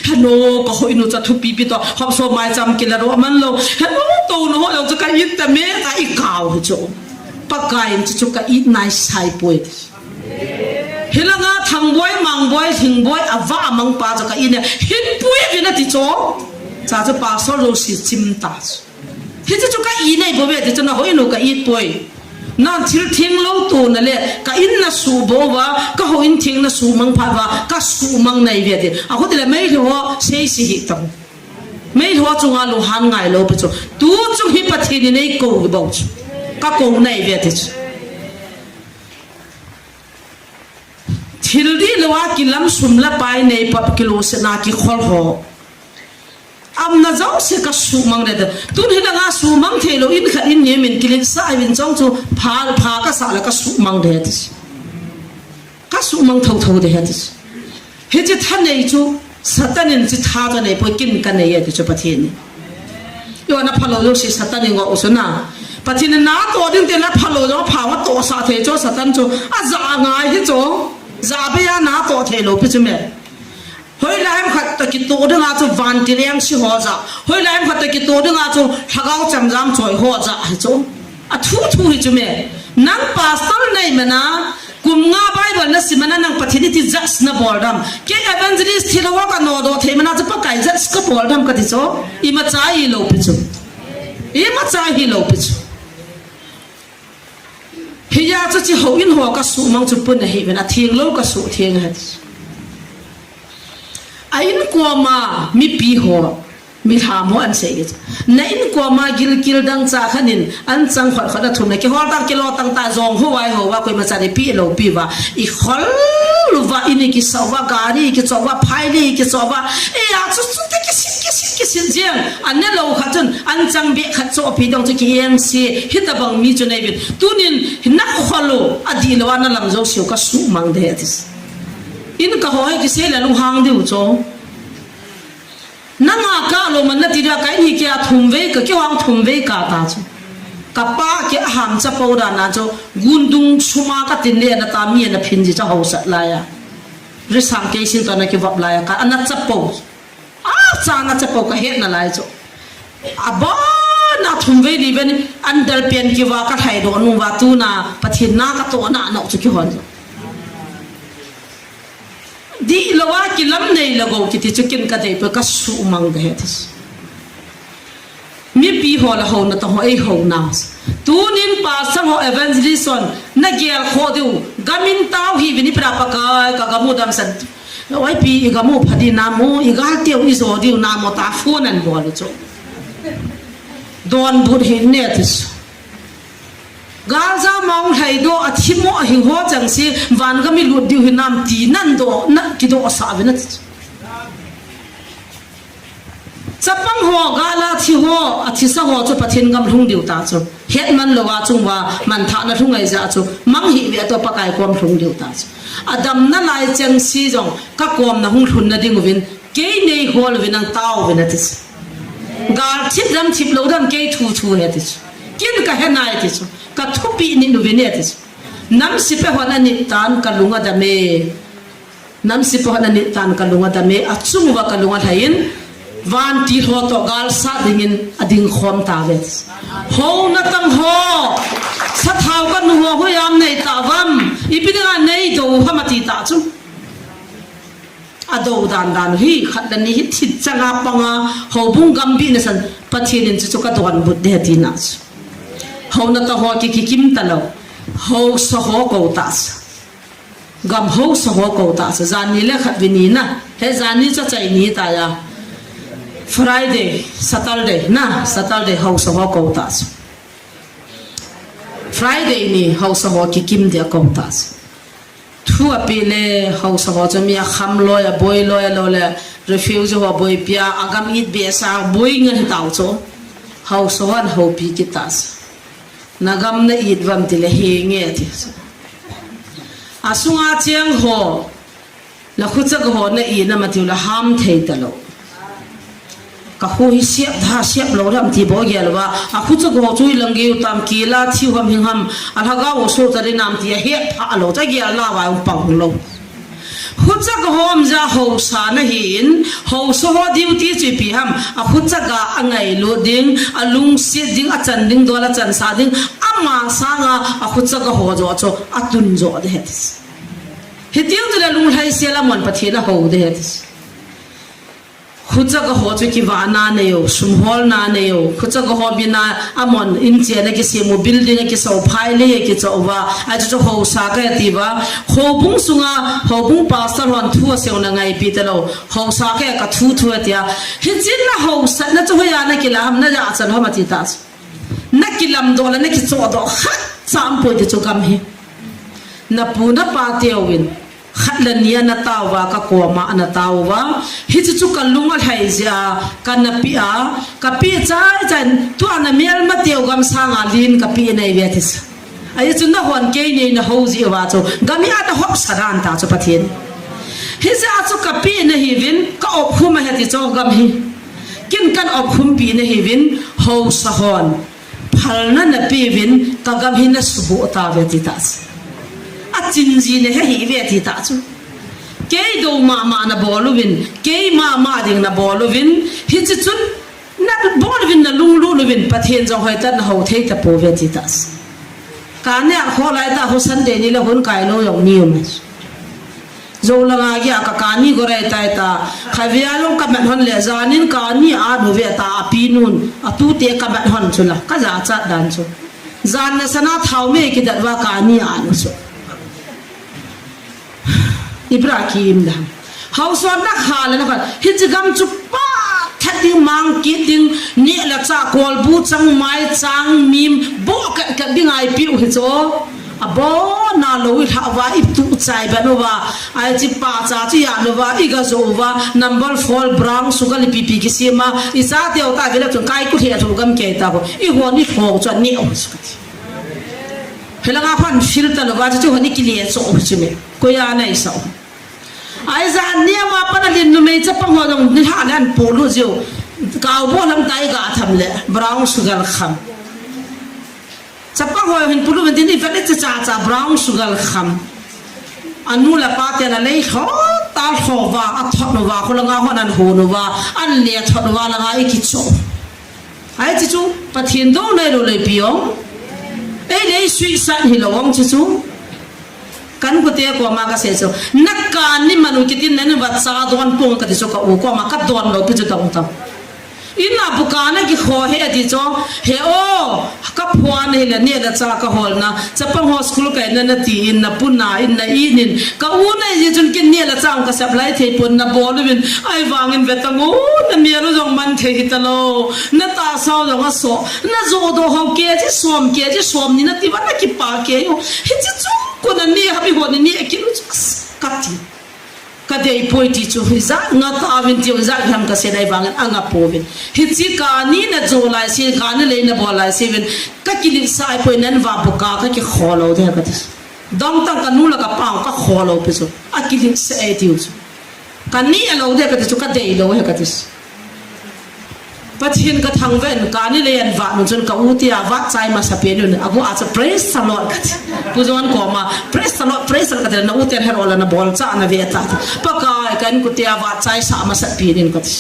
Henu ka houin u cha thupi pi to, hop so maicham kila ro man lou. Henu to no ho lou cha ka i ta me ta i kau hi chu. Pakai in chu chu ka i nai sai poi. Hilanga Thangboi, Mangboi, Lhingboi, ava amang pa chu ka i ne. Hin pui vin ati chu. Cha chu pastor lo si chim ta chu. Hichu chu ka i nei bou ve ti chu na houin u ka i poi. Na thil theng lou tona le ka in na su bou uva, ka houin theng na sumang phat uva, ka sumang nei ve ti. A khu ti le Meitei ho sei si hi tang. Meitei ho chunga lunghan ngai lou pi chu. Tu chung hi Pathen in ei kou bou chu. Ka kou nei ve ti chu. Thil dih lou a kilam sum le pai nei pap kilou se na kikhol ho. Amna jouse ka sumang le da. Tun hi langa sumang thei lou in khat in ni min kilin sa ai vin chong chu pha, pha ka sa le ka sumang de ti. Ka sumang tho tho de ti. Hichi tha nei chu Satan in chi tha ka nei poi kin ka nei e ti chu Pathen in. Yo na phalou lou si Satan in ngo u su na. Pathen in na to ding te na phalou lou pha wa to sa thei chu Satan chu. A ja ngai hi chu. Ja be ya na to thei lou pi chu me. Hoilai ham khat ta kitoh dinga chu vantil jeng si ho ja. Hoilai ham khat ta kitoh dinga chu lhagao chemjam choi ho ja hi chu. A thu thu hi chu me. Nang pastor nei mana, kum nga Bible na sim mana nang Pathen iti judge na bol dam. Kei evangelist thi lou ka nodoh thei mana chu Pakai judge ka bol dam kati chu. Ima cha hi lou pi chu. Ima cha hi lou pi chu. Hijeh a chu chi houin ho ka sumang chu pun ahi vin, atheng lou ka sutheng ahi. A in koma mipi ho, mi lham ho an sei ke. Na in koma gilkel dangchah khat in an chang khot khot a thum na kihol tang kilo tang ta jong ho vai ho va koima cha ni pi lou pi va. I khol uva in i kiso uva gari kicho uva phaili kicho uva. E a chu chu te kisin kisin kisin jeng. An ne lou khat chun an chang be khat cho pi dong chu ki eng si. Hitabang mi chu nei vin. Tunin na khol u adih lou a na lam jouse u ka sumang de ati. In ka ho hi kisei le lunghang diu chu. Nanga ka lou man na ti dia ka in hi kia thum vei ka kihong thum vei ka ta chu. Ka pa kia ham chapo da na chu gundung suma ka tin le na ta mi na phin ji cha ho sat lai a. Risang kei sin to na kivop lai a ka ana chapo. A cha na chapo ka he na lai chu. A ba na thum vei li ben an dal pen kiva ka thai do nu va tu na Pathen na ka to na no chu kihon. Dih lou a kilam nei lou go kiti chu kin ka dei pe ka sumang de he ti. Mipi ho la ho na to ho ei ho na. Tunin pastor ho evangelist hon na gel kho diu gamin tao hi vini pra Pakai ka gamu dam san. Oi pi i gamu phadi na mo i gal teu i jo diu na mo ta phone an bol chu. Don but hi ne ti. Gal ja mong lhai do a thimo a hing ho chang si van gami lut diu hi nam ti nan do na kido sa ve na ti. Chapang ho gala thi ho a thisa ho chu Pathen gam lhung diu ta chu. Het man lou a chung va man tha na lhung ai ja chu. Mang hi ve to Pakai kom lhung diu ta chu. Adam na lai chang si jong ka kom na hung lhun na ding uvin kei nei hol uvin ang tao uvin ati chu. Gal thip dam thip lou dam kei thu thu he ti chu. Kin ka he nai ti chu. Ka thupi ni nu vin he ti chu. Nam si pe hon ani tan ka lung a dam e. Namsi pahna nit tan kalung adam e, achung uva kalung alhai in, vantil ho toh galsat dingin ading khom tauve. Houna tang ho, sathau kanu ho, hoiya nei tauvam, ipi dinga nei dou ham ati ta chu. Adou dan dan hi, khat le ni hi thit changa panga, houbung gambihna san, Pathen in chu chu kadonbut ding ahi tina chu. Houna tang ho ki, kikim talou, haosa ho kou ta chu. Gam haosa ho kou ta chu, janhi le khatvei ni na. He janhi chu achai ni ta ya. Friday, Saturday na, Saturday haosa ho kou ta chu. Friday ni haosa ho kikim dia kou ta chu. Thu apeh le haosa ho chu mi akham loi, aboi loi, lou le refugee ho boipi a, agam it be sa boi ngen hi tau chu. Haosa hon houpi kit ta chu. Nagam na it uvam tile henge ti. Asunga cheng ho, nakhucha ga ho na it nam atiu le ham thei talou. Kakhu hi siap da siap lou ram ti bou gel uva. Akhucha ga ho chu ilang geu tam kila thiu ham hing ham. Alhagao ho so ta ri nam ti ahet pha lou. Cha gel na uva um pang lou. Khucha ga ho um ja haosa na hin, haosa ho duty chu ipi ham, akhucha ga angailut ding, alungset ding, achan ding, dol achan sa ding, ama sanga akhucha ga ho jo chu atun jo ding ahi. Hitiu tile lunglhai sel a mon Pathen ahou ding ahi. Khucha ga ho chu kivahna nei u, sum holna nei u, khucha ga ho bina amon in chena kisem u, building a kiso phai le kicho uva, achu chu haosa kahi ati uva, houbung sunga, houbung pastor hon thu asei u na ngaipi talou, haosa kahi ka thu thu atia, hichea haosatna chu hoiya na kila ham na ja chan ham ati ta chu. Na kilamdoh le na kichohdoh khat cha um poi ti chu gam hi. Na pu na pa teuvin, khat le ni ana tao uva, ka koma ana tao uva. Hichu chu ka lung alhai jeh a, ka na pi a, ka pi chai chai, tua na melma teu gam sanga lin ka pi nei ve ti sa. Ahi chu nahon kei nei na hou jeh uva chu, gam hi ana hopsa dan ta chu Pathen. Hijeh a chu ka pi na hiuvin, ka opkhum ahi ti chu gam hi. Kin kan opkhumpi na hiuvin, haosa hon. Phalna na peuvin, ka gam hi na suboh tauve ti ta chu. Achin ji na he hi ve ti ta chu. Kei dou mama na bol uvin, kei mama ding na bol uvin, hichi chun na bol uvin na lunglut uvin, Pathen jong hoitah in na hou thei tapouve ti ta chu. Ka nia kholai ta ho Sunday ni le hun kai lou jong ni um. Jou langa gei a ka kani go rai tai ta. Khatvei a jong ka mat hon le, janin kani a nu ve ta, api nun, atute ka mat hon chu la, ka jachat dan chu. Jan na sana thao me kidat uva kani a nu chu. Ibrahim dan. Haosa na kha le na kha. Hichi gam chu pa that ding mang kit ding, neh le chah kolbu chang mai chang mim, boh kat kat ding ahi piu hi chu. Abona lou i lhah uva, i tuh chai ban uva, ahi chi pa cha chi ya uva, i ga jo uva, number four brown sugar ipi ipi kisem a, i cha teu ta vele chun kai ku lheh lhu gam kei ta ho, i hon i lhong chu aneh u chu kati. Helanga hon filter lou uva chu, chu hon i kile cho u chu me, koiya nei sa u. Ahi jan neo a pat a lin numei chapang ho jong ni lhah le an polu jiu, kau bo lam tai ga tham le, brown sugar kham. Chapang ho hin pulu men tin i vet le cha cha brown sugar kham. Anu le pa te na lei lho ta lho uva, a thot uva, khulanga hon an hon uva, an le thot uva langa i kicho. Ahi chi chu, Pathen dou nei lou le pi ong. Ei le i suicide hi lou ong chi chu. Kan kute koma ka sei chu. Na kani manu kitin nan va cha don pung kati chu ka u koma ka don lou pi chu tong tong. In a buka na kikho he ati chu, he o, ka phuan hi le neh le chah ka holna, chapang ho school kai na na ti in, na pu na in, na in in, ka u na in chun kin neh le chah ka sep lai thei pon na bol uvin, ahi vangin ve tang o, na mel u jong man thei hi ta lou, na tahsa u jong aso, na jo do ho kg som, kg som ni na ti uva na kipa kei u, hichi chu ko na neh ha bi ho ni neh kit u chu, kati. Ka dei poi ti chu, hijat nga tauvin tiu, hijat ham ka sei nai vangin anga pouvin. Hichi kani na jo lai se, kani lei na bol lai se uvin, ka kilitsah poi nan va buka ka kikho lou ding kati. Dong tang ka nu le ka pa ka kho lou pi chu. A kilitsah e tiu chu. Ka neh lou ding kati chu, ka dei lou he kati. Pathen ka thangvah in, kani le an vah nun chun ka u tia vahchai masa pen un, agu a chu praise the Lord kati. Pu John koma, praise the Lord, praise the Lord kati, na u ten hero la na bol cha na ve ta. Pakai ka in ku tia vahchai sa masa pen in kati.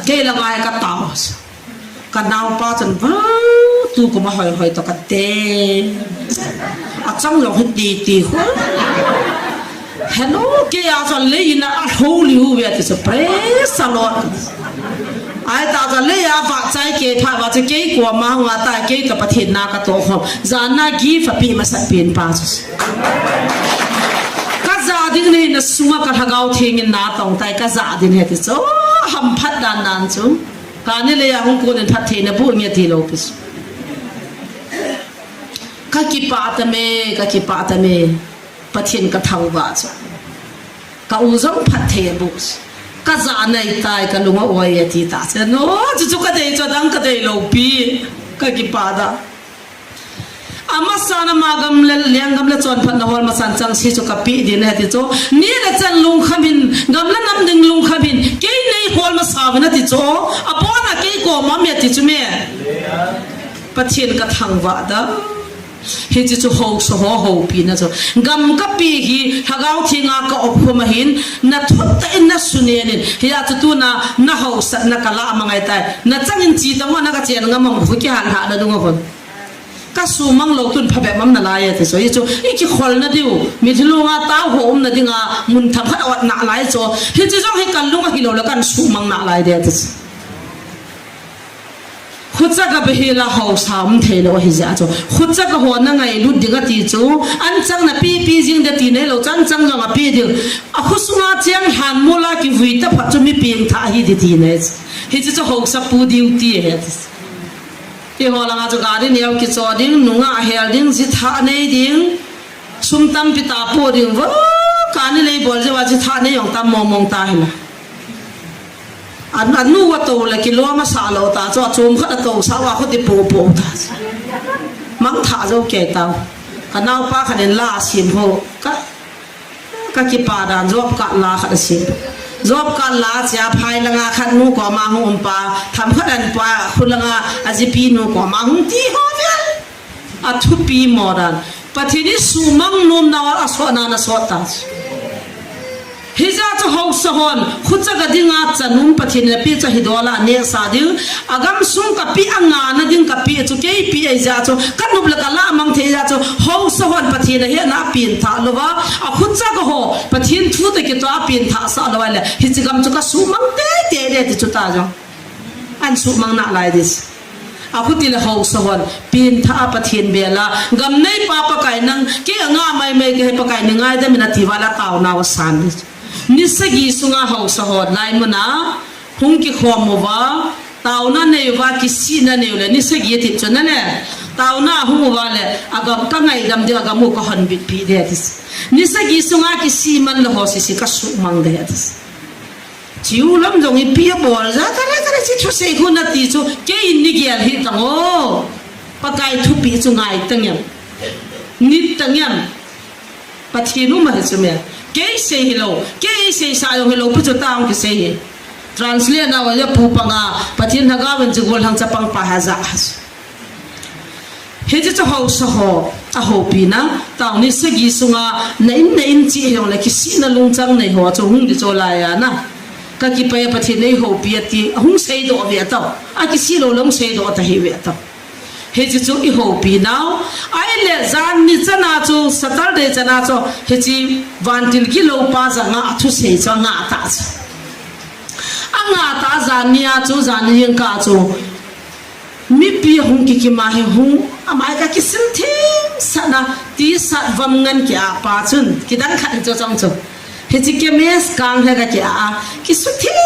Kei la ngai ka tao. Ka naupa chun va tu kuma hoi hoi to kate. A chang lo hi ti ti ho. Hello, kei a chun le ina a ho liu ve ti chu praise the Lord. Ai ta chun le a vahchai kei pha va chu kei koma hung a ta kei ka Pathen na ka to khom. Jan na gift a pi masa pen pa chu. Ka ja ding nei na sunga ka Lhagao Theng in na tong tai ka ja ding he ti chu. Hamphat dan dan chu. Kani le a hung kun in phattheina bu nge ti lo pi chu. Ka kipah ta me, ka kipah ta me. Pathen ka thangvah chu. Ka u jong phatthei bu chu. Ka ja nai tai ka lunga oi a ti ta chu. No, chu chu ka dei chu dang ka dei lo pi. Ka kipah da. Amasan ama gam le lenggam le chonphatna hol masan chang si chu ka pi din he ti chu. Ni le chan lungkham hin, gam le nam ding lungkham hin, kei nei hol masa vin a ti chu. Abona kei koma me ti chu me. Pathen ka thangvah da. Hichi chu hausa ho hopi na chu. Gam ka pi hi Lhagao Theng a ka op khum a hin, na thut ta in na sunen in. Hia chu tuna na hausatna ka la mangai tai. Na chang in chi ta ngo na ka chen nga mang khu ki han ha na dung a hon. Ka sumang lo tun phabep mam na lai e ti chu. Hi chu, i kikhol na diu, mitlhi lunga tao ho um na dinga, mun thakhat a ot na lai chu. Hi chu jong hi kan lunga hi lo la kan sumang na lai de ti chu. Khucha ka be hi la hausa um thei lo hi ja chu. Khucha ka ho na ngailut ding a ti chu. An chang na pi pi jing de ti nei lo, chan chang jong a pi ding. A khusunga chiang han mo la kivui ta phat chu mi pieng tha hi di ti nei chu. Hi chu chu hausa pu diu ti he ti chu. Keiho langa chu gari neo kicho ding, nunga hel ding, jitha nei ding, sum tampi ta po ding, vo, kani lei bol jeh a jitha nei jong tam mong mong ta hila. An, anu va to le kilom asa lo ta, chu a chom khat a to sa va khuti po po ta. Mang tha jo kei ta. Ka naupa khat in la sim ho, ka Ka kipa dan job card la khat a sim. Job card la chia phai langa khat nu koma hung um pa, tham khat an pa khu langa a jipi nu koma hung ti ho vel. A thupi mo dan. Pathen i sumang nom na a sot na na sot ta. Hija chu hausa hon, khucha ka dinga chanum Pathen na pi cha hi dola ne sa ding. Agam sung ka pi a nga na ding ka pi chu kei pi ei ja chu ka nup le ka la mang thei ja chu hausa hon Pathen a he na pin tha lo va a khucha ka ho Pathen thu te ki to a pin tha sa lo le hi chi gam chu ka su mang te te le ti chu ta jong an su mang na lai dis a khu ti le hausa hon pin tha a Pathen be la gam nei pa Pakai nang ke nga mai mai ke he Pakai ni ngai da min a ti va la tau na wa san dis ni sagi sunga hausa hon lai muna Hung kikhom uva, taona nei uva, kisihna nei u le, ni sagi ati chu na le. Taona hung uva le, agam ka ngaidam ding, agam u ka honbitpi ding ati. Ni sagi sunga kisih man le ho sisi ka suhmang ding ati. Chiu lam jong ipi abol ja, kare kare chi thusei khu nati chu, kei in ni gel hih tang o. Pakai thupi chu ngai tang em. Nit tang em. Pathen um ahi chu me. Kei sei hilou. Kei sei sa jong hilou, pu chu ta hung kisei hi. Translate na wa ya pu panga, Pathen Lhagao in chu gol hang chapang pa ha ja. Hiche chu hausa ho, a houpi na, tao ni sagi sunga, na in na in chi hilou le kisihna lungchang nei ho chu hung di chu lai a na. Ka kipah e Pathen nei houpi ati, hung seidoh ve tao. A kisih lou le hung seidoh ta hi ve tao. Hiche chu i houpi nau. Ahile jan ni chana chu, Saturday chana chu, hiche vantil gilou pa janga a thusei chu anga ta chu. Anga ta jan ni a chu, jan ni jingkah chu. Mipi hung kikim a hi hung, amai ka kisil thim sat na, T-shirt vam ngan ki a pa chun, kidang khat chu chong chu. Hiche kemes kang he ka ki a, kisu thim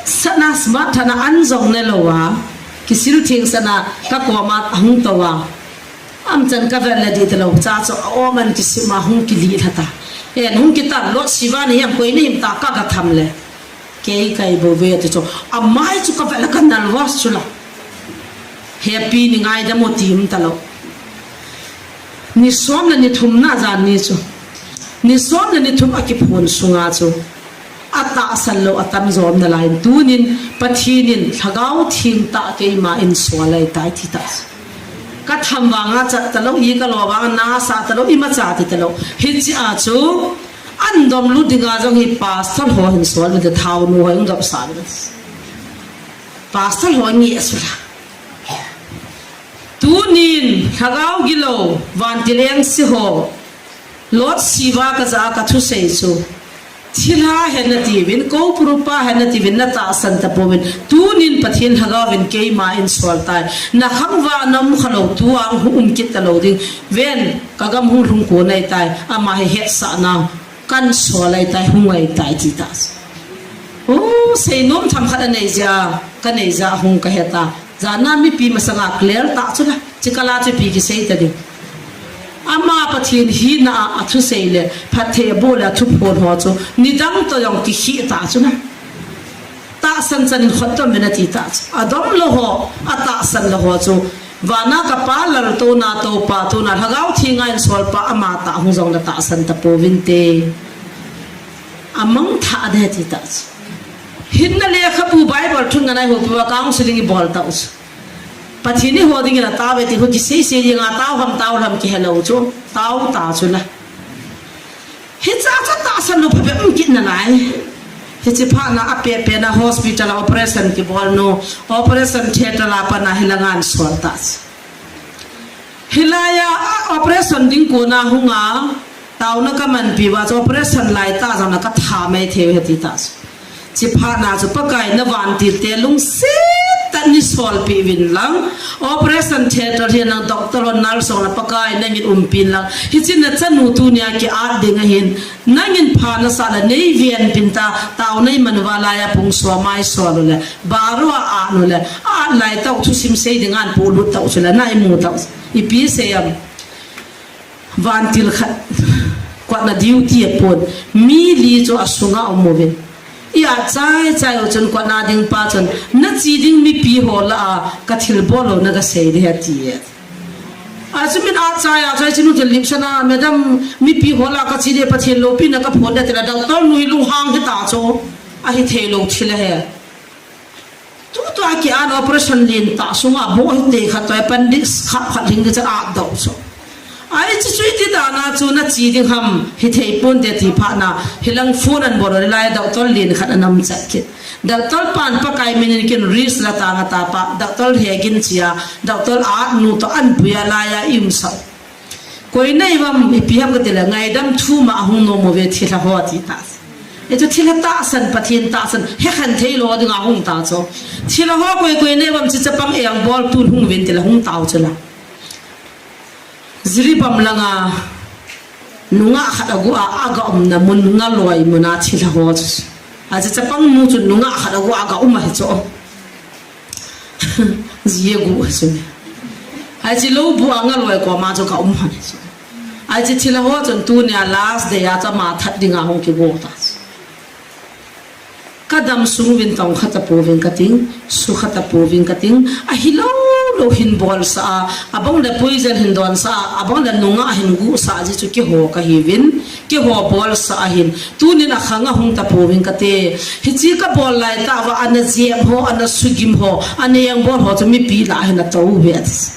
sat na smart thana an jong ne lou a. Kisil thim sat na ka koma hung tou a. Am chan ka vel le di te lou cha chu a om an kisim a hung kili lha ta. En hung kitan lo siva ni am koi ni im ta ka ga tham le. Kei kai bo ve ti chu. Amai chu ka vel ka nervous chu la. Happy ni ngaidam u ti um ta lou. Ni som le ni thum na jan ni chu. Ni som le ni thum a kiphun sunga chu. A tahsan lou atam jom nalai in, tunin Pathen in Lhagao Theng tah keima in sol ahitai ti tah. Ka tham vanga chat talou, i ka lo vanga nasa talou, imacha ti talou. Hichea chu, an dom lut dinga jong hi pastor ho hin sol uvin te, thaonu ho hin dopsah uvin te. Pastor ho nge asula. Tunin, Lhagao gilou, vantil engse ho, Lord Shiva ka ja a ka thusei chu. Thilha hen nati uvin, Kopurupa hen nati uvin, na tahsan tapouvin. Tunin Pathen Lhagao vin keima in sol tai. Na khangvah na um khalou, tua hung um kit talou ding. Ven, ka gam hung lhung kon ahitai. Ama hi hetsahna. Kan sol ahitai, hung ahitai ti tah. O, seinom themkhat anei jeh a, ka nei jeh a hung ka heta. Jana mipi masanga clear tah chu la, chikala chu ipi kisei ta ding. Ama Pathen hina a, athusei le, phatthei aboh le, athuphon ho chu, nidang toh jong kikhih tah chu la. Tahsan chan in khut dom in ati tah chu. Adom lou ho, atahsan lou ho chu. Vana ka Pa laltouna, Toupa touna, Lhagao Theng a in sol pa ama tah hung jong na tahsan tapouvin te. Amang tha de ti tah chu. Hinna lekhabu Bible thun nganai ho pi va counseling i bol tah chu. Pathen in ho ding in atao ve ti ho kisei sei ding a tao ham tao lam kihe lou chu. Tao ta chu la. Hicha chu tahsan lou phabep um kit nalai. Hichi phat na apeh peh na hospital a operation kibol nu. Operation theatre a pat na hilanga in sol tah. Hilai a, a operation ding kona hung a, taona ka manpi uva chu operation lai tah jong na ka tha mai thei u ahi ti tah. Chi phat na chu Pakai na vantil te lungset tah in nei solpeh uvin lang. Operation theatre hi nang doctor ho nurse ho na Pakai nangin umpi in lang. Hichi na chanu tunia ki-at ding ahin. Nangin pha nasah le nei ven pin ta, taona i man uva lai a pung sua mai sua lou le. Baru a at lou le. At lai tah u thusim sei ding an pu lut tah u chu le. Na imu tah u. Ipi sei am. Vantil khat, kotna duty apon, mi li chu asunga aum uvin. I at chai chai u chun kotna ding pa chun, na che ding mipi ho lah a, ka thilbol lou na ka sei ding ahi ati e. Achu min at chai a chai chinu thil lipsana, madam, mipi ho lah a ka che ding Pathen loupina ka phon ding ati le, doctor nu hi lunghang hita chu, ahi thei lou thil ahi. Tutua ki-at operation lentah sunga boh hite khat toh appendix khat khat hing ding chan at doh chu. Ahi chu chu iti dan a chu na che ding ham hithei ponte ti phat na hilang phone an bol u le lai doctor len khat ana um chat kit. Doctor pan Pakai min in kin risk la tang ata pa doctor he gin chia doctor at nu toh an puia lai a i um sah. Koi nei uvam ipi ham ka ti le, ngaidam thu ma ahung nom uve thilha ho ati ta. Hichu thilha tahsan, Pathen tahsan, hekhen thei lou ding a hung ta chu. Thilha ho koi koi nei uvam chi chapang engbol tun hung uvin ti le hung tau chu la. Jiribam langa nungah khat agu a, aga umna mun Ngaloi mun a thilha ho chu. Achi chapang nu chu nungah khat agu a aga um ahi chu. Ji agu ahi chu. Achi lou bu a Ngaloi koma chu ka um ahi chu. Achi thilha ho chun tunia last day a chu ama that ding a hung kigo ta chu. Ka dam sung uvin tong kha tapouvin ka ting, sukha tapouvin ka ting, ahi lou lou hin bolsah a, abang le poison hin donsah a, abang le nungah hin guhsah a, ji chu kiho ka hiuvin, kiho bolsah ahin, tunin akhang a hung tapouvin ka te. Hichi ka bol lai tah uva, ana jep ho, ana sugim ho, ana engbol ho chu mipi lah hin atou ve ati.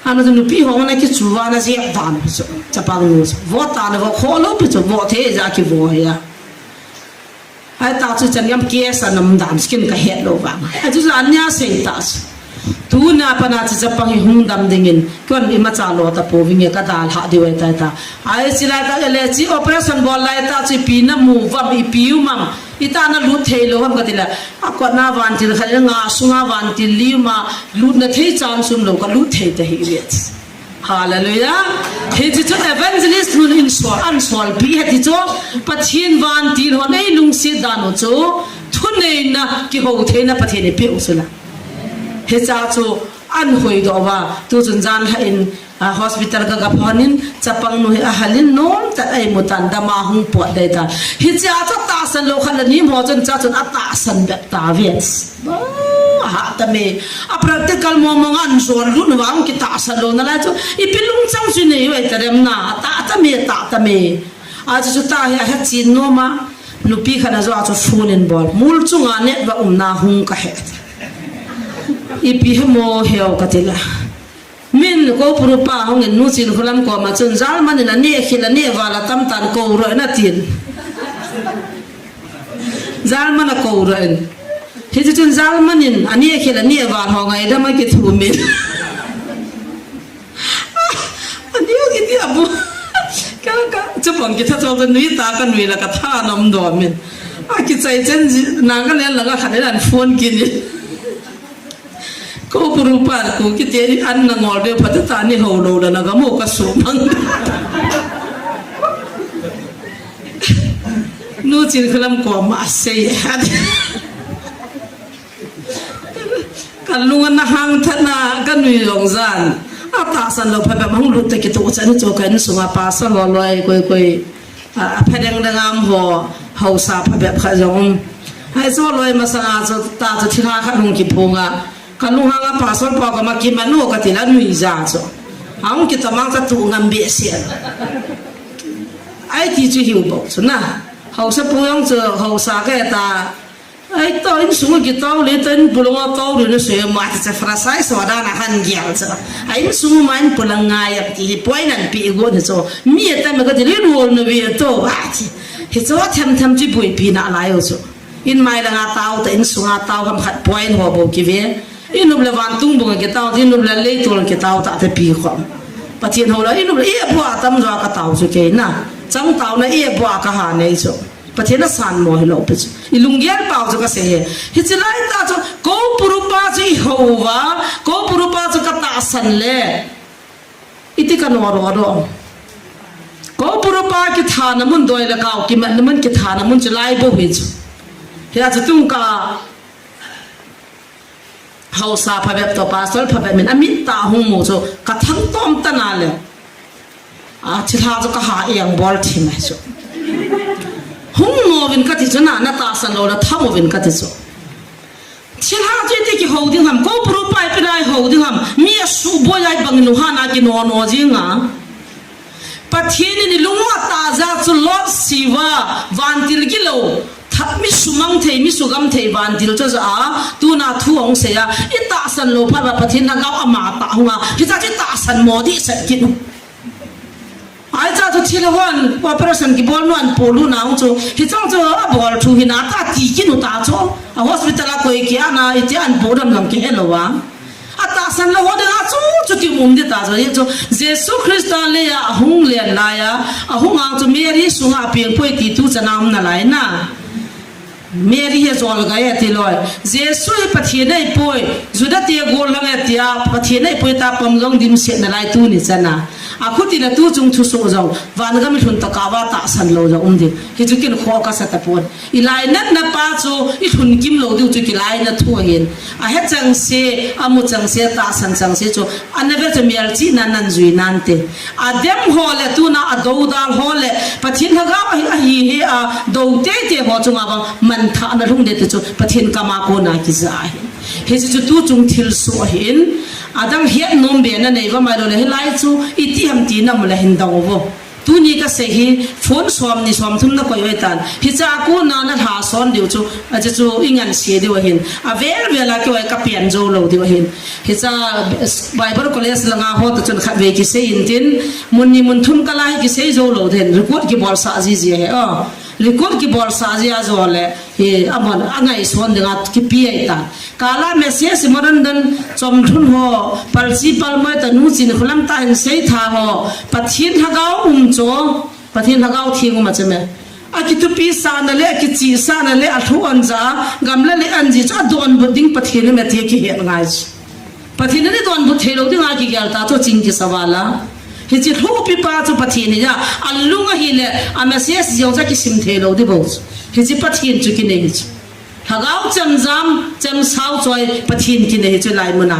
Ana chu nupi ho ana kichu uva ana jep dan chu, chapang nu chu. Vo ta na vo kho lou pi chu, vo thei ja kivo hi a. Ahi ta chu chan gam case ana um dan skin ka het lou vang. Ahi chu ania sei ta chu. Tuna pat a chu chapang hi hung dam dingin, kon imacha lo tapouvin e ka dalha diu ahi tai ta. Ahi chi lai ta le chi operation bol lai ta chu ipi na mu uvam ipi um am. Ita na lut thei lou ham ka ti le. Akot na vantil khat nga sunga vantil li um a lut na thei chance um lou ka lut thei ta hi le. Hallelujah. Hichi chu evangelist nun in sol, an solpi ahi ti chu. Pathen vantil hon ei lungset dan u chu. Thuneina, kihoutheina Pathen in eipeh u chu la. Hicha chu an hoidoh uva. Tu chun janhi in, ah, hospital ka ga phon in, chapang nu hi ahal in nomtah a eimu tan dam a hung pot dei tan. Hichea chu tahsan lou khat le ni um ho chun cha chun atahsan bep ta ve. Ba, aha ta me. A practical mong mong an jol lut uva hung kitahsan lou nalai chu. Ipi lungchang chu nei u ahi ta dem na. Atah ta me, atah ta me. Achu chu ta hi ahe chin nom a. Nupi khat na jo a chu phone in bol. Mol chunga net va umna hung ka he. Ipi hemo heu ka ti le. Min ko puru pa hung in nu chin khulam ko ma chun German in a ne khil a ne val a tam tan ko ro na tin. German a ko ro in. Hi chu chun German in a ne khil a ne val ho ngai da ma ki thu min. Ani u kiti abu. Ka, ka, chapang kitha chol ta nui ta ka nui la ka tha nom do min. A kichai chen ji, na ka len la ka khan an phone kini. Ko puru pa ko kiti an na ngol be pha ta ni ho lo la na ga mo ka su mang. Nu chin khalam ko ma sei. Ka lung ana hang tha na ka nui jong jan. A tahsan lou phabep hung lut ta kitoh chan chu ka insunga pastor ho loi koi koi. A, a pha dang dang am ho, haosa phabep kha jong. Ai chu loi masanga chu ta chu thilha kha lung kiphunga. Ka lung hanga pastor pa ka ma ki manu ka ti la nui ja chu. A hung kitamang ka tu ngam be se. Ai ti chu hiu bo chu na. Haosa pu jong chu haosa ka ta. Ai, ta insung a kitao le, ta in pulanga tao le na sui ma ti cha frasai so da na han gial cha. Ai, insung ma in pulang ngai ap ti hi poi nan pi go ni cho. Mi ta me ka ti le nuol na vi to ba ti. Hi cho tham tham chi pui pi na lai o cho. In mai la nga tao ta insung a tao ham khat poi ho bo ki ve. In up le van tung bu nga kitao, in up le le tol kitao ta te pi khom. Pathian ho la in up le e bua tam jo ka tao chu ke na. Chang tao na e bua ka ha nei cho. Pathian a san mo hi lo pe chu. I lunggel pau chu ka sei he. Hi chi lai ta chu, ko puru pa chu i ho va, ko puru pa chu ka tahsan le. Iti ka no ro ro. Ko puru pa kithana mun doi le kau, kimatna mun kithana mun chu lai bo hi chu. Hi a chu tung ka Haosa phabep to pastor phabep min a mit ta hung mu chu ka thang tom ta na le. A, thilha chu ka ha iang bol thi mai chu. Hung mo vin ka ti chu na, na tahsan lou la tham mo vin ka ti chu. Thilha chu iti ki ho ding ham, ko puru pai pi lai ho ding ham, mi a su bo yai bang nu ha na ki no no jing a. Pathian in i lung u a ta ja chu Lot siva, vantil gilou, tha, mi sumang thei, mi sugam thei, vantil chu ja a, tuna thu hung sei a, i tahsan lou phat va Pathian na gau ama ta hung a, hi cha chu tahsan mo di set kin. Ai cha chu thil hon, operation ki bol nu an po lu na hung chu, hi chang chu a bol thu hi na ta ti kin u ta chu, a hospital a koi ki a na, i ti an po dam lam ki he lou a. A tahsan lou ho ding a chu, chuti um ding ta chu, chu Jesu Christa le a hung len lai a, a hung ang chu Mary sunga a piang poi ti tu chana um na lai na. Mary he jol gai a ti loi. Jesu hi Pathian nei poi, Juda te gol lang a ti a, Pathian nei poi ta pom jong dim set na lai tu ni chana. A khuti la tu chung thu so jong, van gam i lhun ta ka va tahsan lou jong um ding. Hi chu kin kho ka sa ta pon. I lainatna pa chu i lhun kim lou diu chu kilaina thu ahin. A he chang se, a mu chang se, tahsan chang se chu a na ve chu mial chihna nan jui nan te. A dem ho le tuna a dodal ho le Pathian lhagao ahi, ahi he a do te te ho chunga bang man tha na lhung de te chu Pathian kama kona kija ahi. Hi chu chu tu chung thil su ahin. A dang hiat nom be na nei va mai lo le hi lai chu i ti ham ti na mu le hin dong vo. Tuni ka sei hi, phone som ni som thum na koi oi tan. Hi cha ku na na lha son diu chu, a chu chu i ngan se diu ahin. A vel vel a kei oi ka pian jo lou diu ahin. Hi cha Bible College langa ho ta chun khat ve ki sei in tin, mun ni mun thum ka lai ki sei jo lou den. Record ki bol sa ji ji he. Oh, record ki bol sa ji a jo le. Hi, a mon, a ngai son ding a ki pi ai ta. Kala message maran dan chom thun ho, pal si pal mai ta nu chin khulam ta hin sei tha ho. Pathian lhagao um cho, Pathian lhagao thing um a che me. A kitupi sa na le, a kichi sa na le, a thu an ja, gam la le an ji cho, a don bu ding Pathian me ti ki het ngai. Pathian ni don bu thei lou ding a ki gel ta cho ching ki sa va la. Hi chi thu pi pa cho Pathian ni ja, a lung ahi le, a message jong cha ki sim thei lou di bo. Hi chi Pathian chu ki nei hi chu. Lhagao chemjam, chemsao choi, Pathian kinei hi chu lai mun a.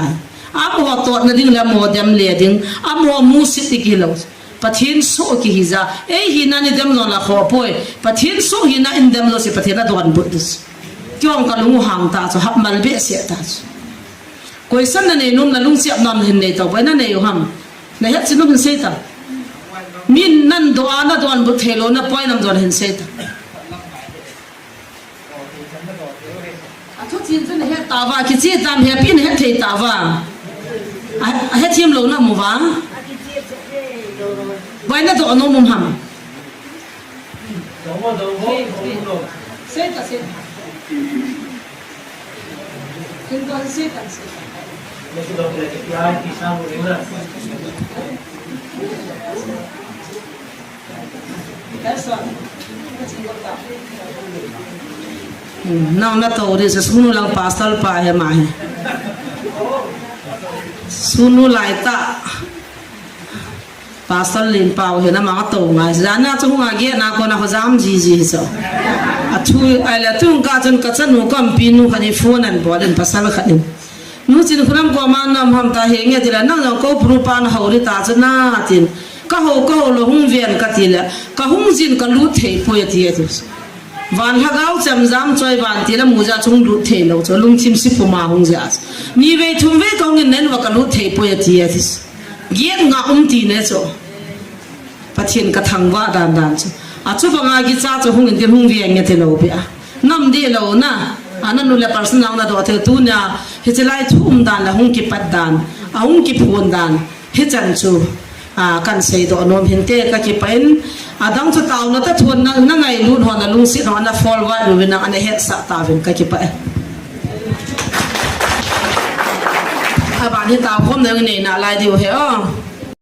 Amaho totna ding le amaho dem le ding, amaho musit ti kilou. Pathian soh kihi ja, ei hina nei dem lou la kho poi. Pathian soh hina in dem lou se Pathian a donbut dis. Kiong ka lung u hang ta chu, hap mal be se ta chu. Koisan na nei nom na lungsiat nom hin nei tao, poi na nei u ham. Na het chin nom hin sei ta. Min nan do a na donbut thei lou na poi nam don hin sei ta. Chun het tava, kichi tam he pin het thei tava. A, a het thim lo na mu va. Vai na to no mum ham. Sei ta sei. Kin to sei ta sei. Nang na to ri sa sunu lang pastor pa he ma he. Sunu lai ta. Pastor Lin Pau he na ma to ngai. Jana chu hunga ge na ko na ho jam ji ji so. A thu ai la tung ka chun ka chanu kam pi nu ka ni phone an bol in pasal kha in. Nu chin khunam ko ma nam ham ta he nge tila nang jong ko pru pa na ho ri ta chu na tin. Ka ho ka ho lo hung ven ka tila. Ka hung jin ka lut thei poi ti e tu. Van lhagao cham jam choi van tila mu ja chung lut thei lo chu lungthim si puma hung ja. Ni vei thum vei ka hung in nen va ka lut thei poi ti e ti. Giat nga um ti ne chu. Pathian ka thangvah dan dan chu. A chu vanga kicha chu hung in tin hung viang nge ti lo pia. Nam di lo na. A na nu le personal na do thei tu nia. Hichi lai thu um dan la hung kipat dan. A hung kiphun dan. Hichan chu. A kan sei do nom hin te ka kipa in. A dang chu tau na ta thun na, na ngai lut ho na lungsit ho na forward lu vin na ana het sa ta vin ka kipa e. A ban hi tau khom na nge na lai diu he o.